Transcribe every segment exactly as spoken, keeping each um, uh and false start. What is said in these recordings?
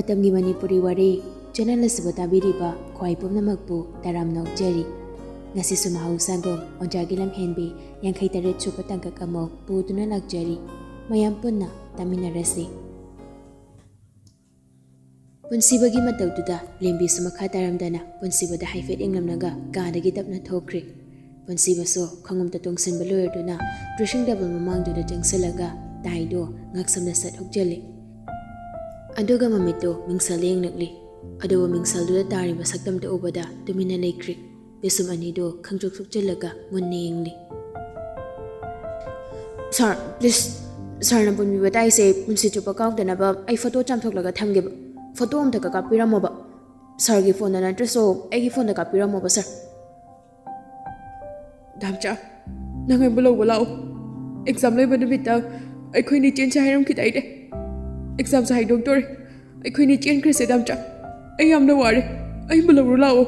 ꯃꯇꯝꯒꯤ ꯃꯅꯤꯄꯨꯔꯤ ꯋꯥꯔꯤ ꯆꯦꯅꯦꯜ ꯑꯁꯤꯕꯨ ꯇꯥꯕꯤꯔꯤꯕ ꯈ꯭ꯋꯥꯏ ꯄꯨꯝꯅꯃꯛꯄꯨ ꯇꯔꯥꯝꯅ ꯑꯣꯛꯆꯔꯤ꯫ ꯉꯁꯤꯁꯨ ꯃꯍꯧꯁꯥꯒꯨꯝ ꯑꯣꯖꯥꯒꯤ ꯂꯝꯍꯦꯟꯕꯤ ꯌꯥꯡꯈꯩ ꯇꯔꯦꯠ ꯁꯨꯕ ꯇꯥꯡꯀꯛ ꯑꯃ ꯄꯨꯗꯨꯅ ꯂꯥꯛꯆꯔꯤ꯫ ꯃꯌꯥꯝ ꯄꯨꯟꯅ ꯇꯥꯃꯤꯟꯅꯔꯁꯤ꯫ ꯄꯨꯟꯁꯤꯕꯒꯤ ꯃꯇꯧꯗꯨꯗ ꯂꯦꯝꯕꯤꯁꯨ ꯃꯈꯥ ꯇꯥꯔꯝꯗꯅ ꯄꯨꯟꯁꯤꯕꯗ ꯍꯥꯏꯐꯦꯠ ꯌꯦꯡꯂꯝꯂꯒ ꯀꯥꯗꯒꯤ ꯇꯞꯅ ꯊꯣꯛꯈ꯭ꯔꯦ꯫ ꯄꯨꯟꯁꯤꯕꯁꯨ ꯈꯣꯡꯎꯞꯇ ꯇꯣꯡꯁꯤꯟꯕ ꯂꯣꯏꯔꯗꯨꯅ dressing table ꯃꯃꯥꯡꯗꯨꯗ ꯆꯪꯁꯤꯜꯂꯒ tieꯗꯣ ꯉꯛꯁꯝꯗ ꯁꯠ ꯍꯨꯛꯆꯜꯂꯤ꯫ ꯑꯗꯨꯒ ꯃꯃꯤꯠꯇꯣ ꯃꯤꯡꯁꯦꯜꯗ ꯌꯦꯡꯂꯛꯂꯤ꯫ ꯑꯗꯨꯕꯨ ꯃꯤꯡꯁꯦꯜꯗꯨꯗ ꯇꯥꯔꯤꯕ ꯁꯛꯇꯝꯗꯨ ꯎꯕꯗ ꯇꯨꯃꯤꯟꯅ ꯂꯩꯈ꯭ꯔꯦ꯫ ꯄꯤꯁꯨꯝ ꯑꯅꯤꯗꯨ ꯈꯪꯆꯨꯛ ꯆꯨꯛꯆꯜꯂꯒ ꯃꯨꯟꯅ ꯌꯦꯡꯂꯤ꯫ "Sir, please, sirꯅ ꯄꯨꯟꯕꯤꯕ tieꯁꯦ ꯄꯨꯟꯁꯤ ꯆꯨꯞꯄ ꯀꯥꯎꯗꯅꯕ ꯑꯩ photo ꯆꯥꯝꯊꯣꯛꯂꯒ ꯊꯝꯒꯦꯕ꯫ Photo ꯑꯝꯇꯒ ꯀꯥꯞꯄꯤꯔꯝꯃꯣꯕ꯫ Sirꯒꯤ phoneꯗ ꯅꯠꯇ꯭ꯔꯁꯨ ꯑꯩꯒꯤ phoneꯗ ꯀꯥꯞꯄꯤꯔꯝꯃꯣꯕ, sir꯫" "ꯗꯥꯝꯆꯥ, ꯅꯪ ꯑꯩꯕꯨ ꯂꯧꯕ ꯂꯥꯛꯑꯣ꯫ Exam ꯂꯩꯕ ꯅꯨꯃꯤꯠꯇ ꯑꯩꯈꯣꯏꯅꯤ ꯆꯦꯟꯁꯦ ꯍꯥꯏꯔꯝꯈꯤꯗꯥꯏꯅꯦ? Examꯁꯨ ꯍꯥꯏꯗꯣꯛꯇꯣꯔꯦ꯫ ꯑꯩꯈꯣꯏꯅꯤ ꯆꯦꯟꯈ꯭ꯔꯁꯦ, ꯗꯥꯝꯆꯥ꯫ ꯑꯩ ꯌꯥꯝꯅ ꯋꯥꯔꯦ꯫ ꯑꯩꯕꯨ ꯂꯧꯔꯨ ꯂꯥꯛꯑꯣ꯫"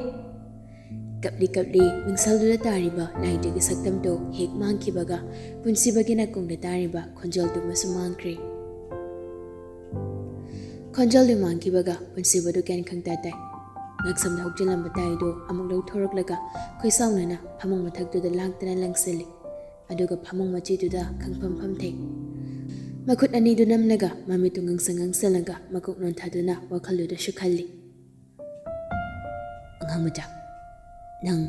ꯀꯞꯂꯤ ꯀꯞꯂꯤ ꯃꯤꯡꯁꯦꯜꯗꯨꯗ ꯇꯥꯔꯤꯕ ꯂꯥꯏꯗꯨꯒꯤ ꯁꯛꯇꯝꯗꯨ ꯍꯦꯛ ꯃꯥꯡꯈꯤꯕꯒ ꯄꯨꯟꯁꯤꯕꯒꯤ ꯅꯥꯀꯣꯡꯗ ꯇꯥꯔꯤꯕ ꯈꯣꯟꯖꯦꯜꯗꯨꯃꯁꯨ ꯃꯥꯡꯈ꯭ꯔꯦ꯫ ꯈꯣꯟꯖꯦꯜꯗꯨ ꯃꯥꯡꯈꯤꯕꯒ ꯄꯨꯟꯁꯤꯕꯗꯨ ꯒ꯭ꯌꯥꯟ ꯈꯪꯇꯥ ꯇꯥꯏ꯫ ꯉꯛꯁꯝꯗ ꯍꯨꯛꯆꯤꯜꯂꯝꯕ tieꯗꯨ ꯑꯃꯨꯛ ꯂꯧꯊꯣꯔꯛꯂꯒ ꯈꯣꯏꯁꯥꯎꯅꯅ ꯐꯃꯨꯡ ꯃꯊꯛꯇꯨꯗ ꯂꯥꯡꯇꯅ ꯂꯪꯁꯤꯜꯂꯤ꯫ ꯑꯗꯨꯒ ꯐꯃꯨꯡ ꯃꯆꯤꯗꯨꯗ ꯈꯪꯐꯝ ꯐꯝꯊꯩ꯫ ꯃꯈꯨꯠ ꯑꯅꯤꯗꯨ ꯅꯝꯂꯒ ꯃꯃꯤꯠꯇꯨ ꯉꯥꯡꯁꯪ ꯉꯥꯡꯁꯜꯂꯒ ꯃꯀꯣꯛ ꯅꯣꯟꯊꯗꯨꯅ ꯋꯥꯈꯜꯗꯨꯗ ꯁꯨꯛꯍꯜꯂꯤ꯫ "ꯑꯉꯥꯡ ꯃꯆꯥ, ꯅꯪ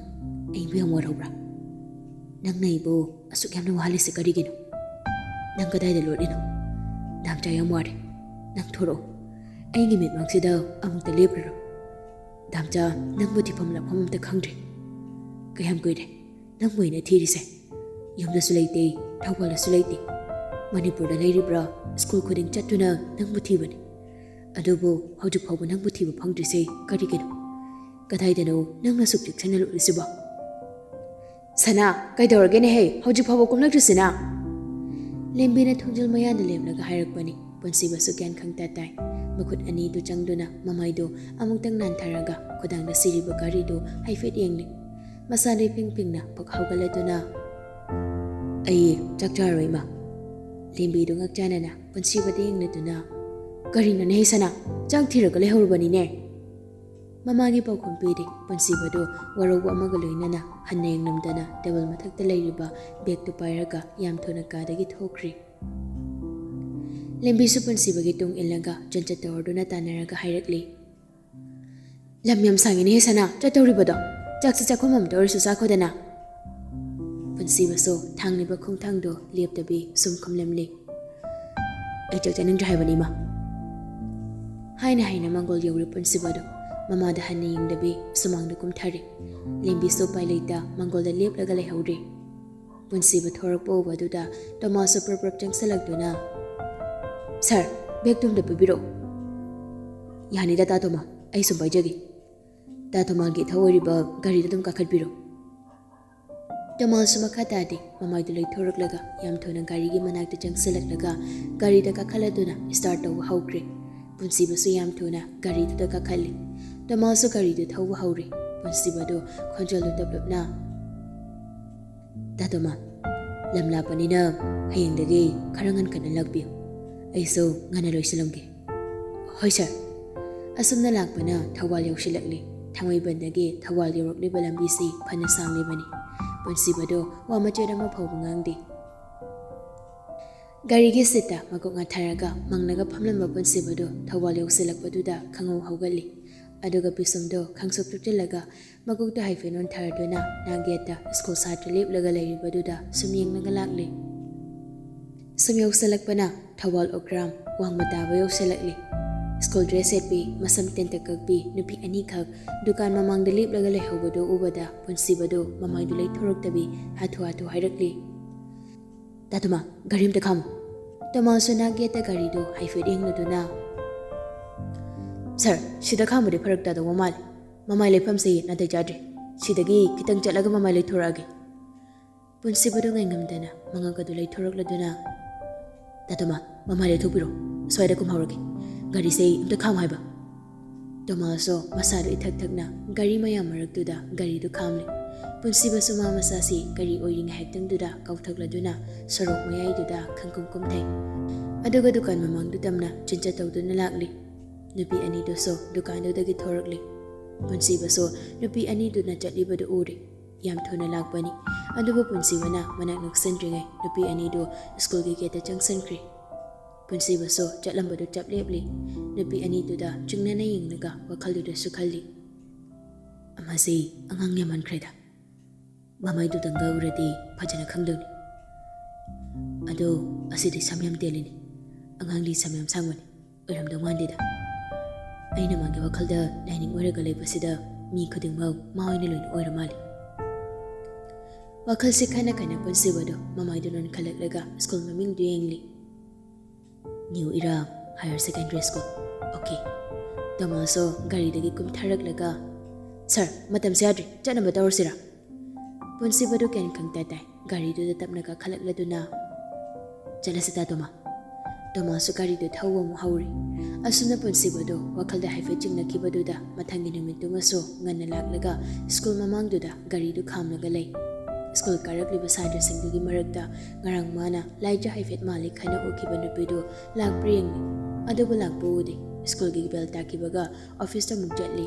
ꯑꯩꯕꯨ ꯌꯥꯝ ꯋꯥꯔꯧꯕ꯭ꯔꯥ? ꯅꯪꯅ ꯑꯩꯕꯨ ꯑꯁꯨꯛ ꯌꯥꯝꯅ ꯋꯥꯍꯜꯂꯤꯁꯦ ꯀꯔꯤꯒꯤꯅꯣ? ꯅꯪ ꯀꯗꯥꯏꯗ ꯂꯣꯠꯂꯤꯅꯣ? ꯗꯥꯝꯆꯥ ꯌꯥꯝ ꯋꯥꯔꯦ꯫ ꯅꯪ ꯊꯣꯔꯛꯑꯣ꯫ ꯑꯩꯒꯤ ꯃꯤꯠꯃꯛꯁꯤꯗ ꯑꯃꯨꯛꯇ ꯂꯦꯞꯂꯨꯔꯣ꯫ ꯗꯥꯝꯆꯥ, ꯅꯪꯕꯨ ꯊꯤꯐꯝ ꯂꯥꯛꯐꯝ ꯑꯝꯇ ꯈꯪꯗ꯭ꯔꯦ꯫ ꯀꯌꯥꯝ ꯀꯨꯏꯔꯦ ꯅꯪꯕꯨ ꯑꯩꯅ ꯊꯤꯔꯤꯁꯦ? ꯌꯨꯝꯗꯁꯨ ꯂꯩꯇꯦ, ꯊꯧꯕꯥꯜꯗꯁꯨ ꯂꯩꯇꯦ꯫ ꯃꯅꯤꯄꯨꯔꯗ ꯂꯩꯔꯤꯕ꯭ꯔꯥ? School ꯈꯨꯗꯤꯡ ꯆꯠꯇꯨꯅ ꯅꯪꯕꯨ ꯊꯤꯕꯅꯤ꯫ ꯑꯗꯨꯕꯨ ꯍꯧꯖꯤꯛ ꯐꯥꯎꯕ ꯅꯪꯕꯨ ꯊꯤꯕ ꯐꯪꯗ꯭ꯔꯤꯁꯦ ꯀꯔꯤꯒꯤꯅꯣ? ꯀꯗꯥꯏꯗꯅꯣ ꯅꯪꯅ ꯑꯁꯨꯛ ꯆꯦꯛꯁꯤꯟꯅ ꯂꯣꯠꯂꯤꯁꯤꯕꯣ?" "ꯁꯅꯥ, ꯀꯩꯗꯧꯔꯒꯦꯅꯦꯍꯦ? ꯍꯧꯖꯤꯛ ꯐꯥꯎꯕ ꯀꯨꯝꯂꯛꯇ꯭ꯔꯤꯁꯤꯅ?" ꯂꯦꯝꯕꯤꯅ ꯊꯣꯡꯖꯤꯜ ꯃꯌꯥꯗ ꯂꯦꯞꯂꯒ ꯍꯥꯏꯔꯛꯄꯅꯤ꯫ ꯄꯨꯟꯁꯤꯕꯁꯨ ꯒ꯭ꯌꯥꯟ ꯈꯪꯇꯥ ꯇꯥꯏ꯫ ꯃꯈꯨꯠ ꯑꯅꯤꯗꯨ ꯆꯪꯗꯨꯅ ꯃꯃꯥꯏꯗꯨ ꯑꯃꯨꯛꯇꯪ ꯅꯥꯟꯊꯔꯒ ꯈꯨꯗꯥꯡꯗ ꯁꯤꯔꯤꯕ ꯘꯔꯤꯗꯨ ꯍꯥꯏꯐꯦꯠ ꯌꯦꯡꯂꯤ꯫ ꯃꯁꯥꯗꯨ ꯏꯐꯤꯡ ꯐꯤꯡꯅ ꯐꯨꯛ ꯍꯧꯒꯠꯂꯗꯨꯅ, "ꯑꯩ ꯆꯥꯛ ꯆꯥꯔꯣꯏ, ꯏꯃꯥ꯫" ꯂꯦꯝꯕꯤꯗꯨ ꯉꯛꯆꯥꯟꯅꯅ ꯄꯨꯟꯁꯤꯕꯗ ꯌꯦꯡꯂꯗꯨꯅ, "ꯀꯔꯤꯅꯣꯅꯦ ꯍꯦ ꯁꯅꯥ, ꯆꯥꯛ ꯊꯤꯔꯒ ꯂꯩꯍꯧꯔꯕꯅꯤꯅꯦ?" ꯃꯃꯥꯒꯤ ꯄꯥꯎꯈꯨꯝ ꯄꯤꯔꯦ꯫ ꯄꯨꯟꯁꯤꯕꯗꯨ ꯋꯥꯔꯧꯕ ꯑꯃꯒ ꯂꯣꯏꯅꯅ ꯍꯟꯅ ꯌꯦꯡꯂꯝꯗꯅ ꯇꯦꯕꯜ ꯃꯊꯛꯇ ꯂꯩꯔꯤꯕ ꯕꯦꯒꯇꯨ ꯄꯥꯏꯔꯒ ꯌꯥꯝ ꯊꯨꯅ ꯀꯥꯗꯒꯤ ꯊꯣꯛꯈ꯭ꯔꯦ꯫ ꯂꯦꯝꯕꯤꯁꯨ ꯄꯨꯟꯁꯤꯕꯒꯤ ꯇꯨꯡ ꯏꯜꯂꯒ ꯆꯟꯆꯠ ꯇꯧꯔꯗꯨꯅ ꯇꯥꯟꯅꯔꯒ ꯍꯥꯏꯔꯛꯂꯤ, "ꯂꯝ ꯌꯥꯝ ꯁꯥꯡꯉꯤꯅꯦ ꯍꯦ ꯁꯅꯥ, ꯆꯠꯇꯧꯔꯤꯕꯗꯣ꯫ ꯆꯥꯛꯁꯤ ꯆꯥꯛꯈꯨꯝ ꯑꯃꯗ ꯑꯣꯏꯔꯁꯨ ꯆꯥꯈꯣꯗꯅ꯫" ꯄꯨꯟꯁꯤꯕꯁꯨ ꯊꯥꯡꯂꯤꯕ ꯈꯣꯡꯊꯥꯡꯗꯣ ꯂꯦꯞꯇꯕꯤ ꯁꯨꯝ ꯈꯨꯝꯂꯝꯂꯤ꯫ "ꯑꯩ ꯆꯥꯛ ꯆꯥꯅꯤꯡꯗ꯭ꯔꯦ ꯍꯥꯏꯕꯅꯤ, ꯏꯃꯥ꯫" ꯍꯥꯏꯅ ꯍꯥꯏꯅ ꯃꯪꯒꯣꯜ ꯌꯧꯔꯦ ꯄꯨꯟꯁꯤꯕꯗꯣ꯫ ꯃꯃꯥꯗ ꯍꯟꯅ ꯌꯦꯡꯗꯕꯤ ꯁꯨꯃꯥꯡꯗ ꯀꯨꯝꯊꯔꯦ꯫ ꯂꯦꯝꯕꯤꯁꯨ ꯎꯄꯥꯏ ꯂꯩꯇ ꯃꯪꯒꯣꯜꯗ ꯂꯦꯞꯂꯒ ꯂꯩꯍꯧꯔꯦ꯫ ꯄꯨꯟꯁꯤꯕ ꯊꯣꯔꯛꯄ ꯎꯕꯗꯨꯗ ꯇꯣꯃꯥꯁꯁꯨ ꯄ꯭ꯔꯞ ꯄ꯭ꯔꯞ ꯆꯪꯁꯤꯜꯂꯛꯇꯨꯅ, "ꯁꯥꯔ, ꯕꯦꯒꯇꯨ ꯑꯝꯇ ꯄꯤꯕꯤꯔꯛꯑꯣ꯫" "ꯌꯥꯅꯤꯗ ꯇꯥ ꯇꯣꯃꯥ, ꯑꯩ ꯁꯨꯝ ꯄꯥꯏꯖꯒꯦ꯫" ꯇꯥ ꯇꯣꯃꯥꯒꯤ ꯏꯊꯧ ꯑꯣꯏꯔꯤꯕ ꯒꯥꯔꯤꯗ ꯑꯗꯨꯝ ꯀꯥꯈꯠꯄꯤꯔꯣ꯫ ꯇꯣꯃꯥꯁꯁꯨ ꯃꯈꯥ ꯇꯥꯗꯦ, ꯃꯃꯥꯏꯗꯨ ꯂꯩꯊꯣꯔꯛꯂꯒ ꯌꯥꯝ ꯊꯨꯅ ꯒꯥꯔꯤꯒꯤ ꯃꯅꯥꯛꯇ ꯆꯪꯁꯤꯜꯂꯛꯂꯒ ꯒꯥꯔꯤꯗ ꯀꯥꯈꯠꯂꯗꯨꯅ ꯁ꯭ꯇꯥꯔꯠ ꯇꯧꯕ ꯍꯧꯈ꯭ꯔꯦ꯫ ꯄꯨꯟꯁꯤꯕꯁꯨ ꯌꯥꯝ ꯊꯨꯅ ꯒꯥꯔꯤꯗꯨꯗ ꯀꯥꯈꯠꯂꯤ꯫ ꯇꯣꯃꯥꯁꯁꯨ ꯒꯥꯔꯤꯗꯨ ꯊꯧꯕ ꯍꯧꯔꯦ꯫ ꯄꯨꯟꯁꯤꯕꯗꯨ ꯈꯣꯟꯖꯦꯜꯗꯨ ꯇꯞꯂꯞꯅ, "ꯇꯥ ꯇꯣꯃꯥ, ꯂꯝ ꯂꯥꯞꯄꯅꯤꯅ ꯍꯌꯦꯡꯗꯒꯤ ꯈꯔ ꯉꯟꯈꯠꯅ ꯂꯥꯛꯄꯤꯌꯨ꯫ ꯑꯩꯁꯨ ꯉꯟꯅ ꯂꯣꯏꯁꯤꯜꯂꯝꯒꯦ꯫" "ꯍꯣꯏ ꯁꯥꯔ꯫" ꯑꯁꯨꯝꯅ ꯂꯥꯛꯄꯅ ꯊꯧꯕꯥꯜ ꯌꯧꯁꯤꯜꯂꯛꯂꯤ꯫ ꯊꯥꯡꯃꯩꯕꯟꯗꯒꯤ ꯊꯧꯕꯥꯜ ꯌꯧꯔꯛꯂꯤꯕ ꯂꯝꯕꯤꯁꯤ ꯐꯅ ꯁꯥꯡꯂꯤꯕꯅꯤ꯫ ꯄꯨꯟꯁꯤꯕꯗꯣ ꯋꯥ ꯃꯆꯦꯠ ꯑꯃ ꯐꯥꯎꯕ ꯉꯥꯡꯗꯦ꯫ ꯒꯥꯔꯤꯒꯤ ꯁꯤꯠꯇ ꯃꯀꯣꯛ ꯉꯥꯊꯔꯒ ꯃꯪꯂꯒ ꯐꯝꯂꯝꯕ ꯄꯨꯟꯁꯤꯕꯗꯣ ꯊꯧꯕꯥꯜ ꯌꯧꯁꯤꯜꯂꯛꯄꯗꯨꯗ ꯈꯪꯍꯧ ꯍꯧꯒꯠꯂꯤ꯫ ꯑꯗꯨꯒ ꯄꯤꯁꯨꯝꯗꯣ ꯈꯪꯁꯨꯞ ꯇꯨꯞꯆꯤꯜꯂꯒ ꯃꯀꯣꯛꯇ ꯍꯥꯏꯐꯦꯠ ꯅꯣꯟꯊꯔꯗꯨꯅ ꯅꯥꯛ ꯌꯦꯠꯇ ꯁ꯭ꯀꯨꯜ ꯁꯥꯇ꯭ꯔ ꯂꯦꯞꯂꯒ ꯂꯩꯔꯤꯕꯗꯨꯗ ꯁꯨꯝ ꯌꯦꯡꯂꯒ ꯂꯥꯛꯂꯤ꯫ ꯁꯨꯝ ꯌꯧꯁꯤꯜꯂꯛꯄꯅ ꯊꯧꯕꯥꯜ ꯎꯈ꯭ꯔꯥꯝ ꯋꯥꯡꯃ ꯇꯥꯕ ꯌꯧꯁꯤꯜꯂꯛꯂꯤ꯫ ꯁ꯭ꯀꯨꯜ ꯗ꯭ꯔꯦꯁ ꯁꯦꯠꯄꯤ, ꯃꯁꯝ ꯇꯦꯟꯇꯛ ꯀꯛꯄꯤ ꯅꯨꯄꯤ ꯑꯅꯤꯈꯛ ꯗꯨꯀꯥꯟ ꯃꯃꯥꯡꯗ ꯂꯦꯞꯂꯒ ꯂꯩꯍꯧꯕꯗꯨ ꯎꯕꯗ ꯄꯨꯟꯁꯤꯕꯗꯨ ꯃꯃꯥꯏꯗꯨ ꯂꯩꯊꯣꯔꯛꯇꯕꯤ ꯍꯥꯊꯨ ꯍꯥꯊꯨ ꯍꯥꯏꯔꯛꯂꯤ, "ꯇꯥ ꯇꯣꯃꯥ, ꯒꯥꯔꯤ ꯑꯝꯇ ꯈꯥꯝꯃꯨ꯫" ꯇꯣꯃꯥꯁꯁꯨ ꯅꯥꯛ ꯌꯦꯠꯇ ꯒꯥꯔꯤꯗꯨ ꯍꯥꯏꯐꯦꯠ ꯌꯦꯡꯂꯗꯨꯅ, "ꯁꯥꯔ, ꯁꯤꯗ ꯈꯥꯝꯕꯗꯤ ꯐꯔꯛ ꯇꯥꯗꯧꯕ ꯃꯥꯜꯂꯤ꯫ ꯃꯃꯥꯏ ꯂꯩꯐꯝꯁꯤ ꯅꯥꯇꯩ ꯆꯥꯗ꯭ꯔꯦ꯫ ꯁꯤꯗꯒꯤ ꯈꯤꯇꯪ ꯆꯠꯂꯒ ꯃꯃꯥꯏ ꯂꯩꯊꯣꯔꯛꯑꯒꯦ꯫" ꯄꯨꯟꯁꯤꯕꯗꯨ ꯉꯥꯏꯉꯝꯗꯅ ꯃꯉꯛ ꯑꯗꯨ ꯂꯩꯊꯣꯔꯛꯂꯗꯨꯅ, "ꯇꯥ ꯇꯣꯃꯥ, ꯃꯃꯥꯏ ꯂꯩꯊꯣꯛꯄꯤꯔꯣ꯫ ꯁ꯭ꯋꯥꯏꯗ ꯀꯨꯝꯍꯧꯔꯒꯦ꯫ ꯒꯥꯔꯤꯁꯦ ꯑꯝꯇ ꯈꯥꯝꯃꯨ ꯍꯥꯏꯕ꯫" ꯇꯣꯃꯥꯁꯁꯨ ꯃꯁꯥꯗꯨ ꯏꯊꯛ ꯊꯛꯅ ꯒꯥꯔꯤ ꯃꯌꯥꯝ ꯃꯔꯛꯇꯨꯗ ꯒꯥꯔꯤꯗꯨ ꯈꯥꯝꯂꯤ꯫ ꯄꯨꯟꯁꯤꯕꯁꯨ ꯃꯥ ꯃꯁꯥꯁꯤ ꯀꯔꯤ ꯑꯣꯏꯔꯤ ꯉꯥꯏꯍꯥꯛꯇꯪꯗꯨꯗ ꯀꯥꯎꯊꯣꯛꯂꯗꯨꯅ ꯁꯣꯔꯣꯛ ꯃꯌꯥꯏꯗꯨꯗ ꯈꯪꯀꯨꯝ ꯀꯨꯝꯊꯩ꯫ ꯑꯗꯨꯒ ꯗꯨꯀꯥꯟ ꯃꯃꯥꯡꯗꯨ ꯇꯝꯅ ꯆꯤꯟꯆ ꯇꯧꯗꯨꯅ ꯂꯥꯛꯂꯤ꯫ ꯅꯨꯄꯤ ꯑꯅꯤꯗꯨꯁꯨ ꯗꯨꯀꯥꯟꯗꯨꯗꯒꯤ ꯊꯣꯔꯛꯂꯤ꯫ ꯄꯨꯟꯁꯤꯕꯁꯨ ꯅꯨꯄꯤ ꯑꯅꯤꯗꯨꯅ ꯆꯠꯂꯤꯕꯗꯨ ꯎꯔꯦ꯫ ꯌꯥꯝ ꯊꯨꯅ ꯂꯥꯛꯄꯅꯤ꯫ ꯑꯗꯨꯕꯨ ꯄꯨꯟꯁꯤꯕꯅ ꯃꯅꯥꯛ ꯅꯛꯁꯤꯟꯗ꯭ꯔꯤꯉꯩ ꯅꯨꯄꯤ ꯑꯅꯤꯗꯨ ꯁ꯭ꯀꯨꯜꯒꯤ ꯒꯦꯠꯇ ꯆꯪꯁꯤꯟꯈ꯭ꯔꯦ꯫ ꯄꯨꯟꯁꯤꯕꯁꯨ ꯆꯠꯂꯝꯕꯗꯨ ꯆꯞ ꯂꯦꯞꯂꯤ꯫ ꯅꯨꯄꯤ ꯑꯅꯤꯗꯨꯗ ꯆꯤꯡꯅꯅ ꯌꯦꯡꯂꯒ ꯋꯥꯈꯜꯗꯨꯗꯁꯨ ꯈꯜꯂꯤ, "ꯑꯃꯁꯤ ꯑꯉꯥꯡ ꯌꯥꯝꯃꯟꯈ꯭ꯔꯦꯗ꯫ ꯃꯃꯥꯏꯗꯨꯗꯪꯒ ꯎꯔꯗꯤ ꯐꯖꯅ ꯈꯪꯗꯧꯅꯤ꯫ ꯑꯗꯣ ꯑꯁꯤꯗꯤ ꯁꯝ ꯌꯥꯝ ꯇꯦꯜꯂꯤꯅꯤ꯫ ꯑꯉꯥꯡꯗꯤ ꯁꯝ ꯌꯥꯝ ꯁꯥꯡꯕꯅꯤ꯫ ꯑꯣꯏꯔꯝꯗꯧ ꯃꯥꯟꯗꯦꯗ꯫ ꯑꯩꯅ ꯃꯥꯒꯤ ꯋꯥꯈꯜꯗ ꯂꯥꯏꯅꯤꯡ ꯑꯣꯏꯔꯒ ꯂꯩꯕꯁꯤꯗ ꯃꯤ ꯈꯨꯗꯤꯡꯃꯛ ꯃꯥ ꯑꯣꯏꯅ ꯂꯣꯏꯅ ꯑꯣꯏꯔ ꯃꯥꯜꯂꯤ꯫" ꯋꯥꯈꯜꯁꯤ ꯈꯟꯅ ꯈꯟꯅ ꯄꯨꯟꯁꯤꯕꯗꯣ ꯃꯃꯥꯏꯗꯨ ꯅꯣꯟꯈꯠꯂꯛꯂꯒ ꯁ꯭ꯀꯨꯜ ꯃꯃꯤꯡꯗꯨ ꯌꯦꯡꯂꯤ꯫ New era higher secondary school. Okay. ꯇꯣꯃꯥꯁꯁꯨ ꯒꯥꯔꯤꯗꯒꯤ ꯀꯨꯝꯊꯔꯛꯂꯒ, "ꯁꯥꯔ, ꯃꯇꯝꯁꯦ ꯌꯥꯗ꯭ꯔꯤ, ꯆꯠꯅꯕ ꯇꯧꯔꯁꯤꯔꯥ?" ꯄꯨꯟꯁꯤꯕꯗꯨ ꯀꯦꯟ ꯈꯪꯇꯥ ꯇꯥꯏ꯫ ꯒꯥꯔꯤꯗꯨꯗ ꯇꯞꯅ ꯀꯥꯈꯠꯂꯛꯂꯗꯨꯅ, "ꯆꯠꯂꯁꯤꯗ, ꯇꯣꯃꯥ꯫" ꯇꯣꯃꯥꯁꯁꯨ ꯒꯥꯔꯤꯗꯨ ꯊꯧꯕ ꯑꯃꯨꯛ ꯍꯧꯔꯤ꯫ ꯑꯁꯨꯝꯅ ꯄꯨꯟꯁꯤꯕꯗꯨ ꯋꯥꯈꯜꯗ ꯍꯥꯏꯐꯦꯠ ꯆꯤꯡꯅꯈꯤꯕꯗꯨꯗ ꯃꯊꯪꯒꯤ ꯅꯨꯃꯤꯠꯇꯨꯃꯁꯨ ꯉꯟꯅ ꯂꯥꯛꯂꯒ ꯁ꯭ꯀꯨꯜ ꯃꯃꯥꯡꯗꯨꯗ ꯒꯥꯔꯤꯗꯨ ꯈꯥꯝꯂꯒ ꯂꯩ꯫ ꯁ꯭ꯀꯨꯜ ꯀꯥꯔꯛꯂꯤꯕ ꯁꯥꯇ꯭ꯔꯁꯤꯡꯗꯨꯒꯤ ꯃꯔꯛꯇ ꯉꯔꯥꯡ ꯃꯥꯅ ꯂꯥꯏꯖ ꯍꯥꯏꯐꯦꯠ ꯃꯥꯜꯂꯤ ꯈꯟꯅ ꯎꯈꯤꯕ ꯅꯨꯄꯤꯗꯨ ꯂꯥꯛꯄ꯭ꯔꯥ ꯌꯦꯡꯂꯤ꯫ ꯑꯗꯨꯕꯨ ꯂꯥꯛꯄ ꯎꯗꯦ꯫ ꯁ꯭ꯀꯨꯜꯒꯤ ꯕꯦꯜ ꯇꯥꯈꯤꯕꯒ ꯑꯣꯐꯤꯁꯇ ꯑꯃꯨꯛ ꯆꯠꯂꯤ꯫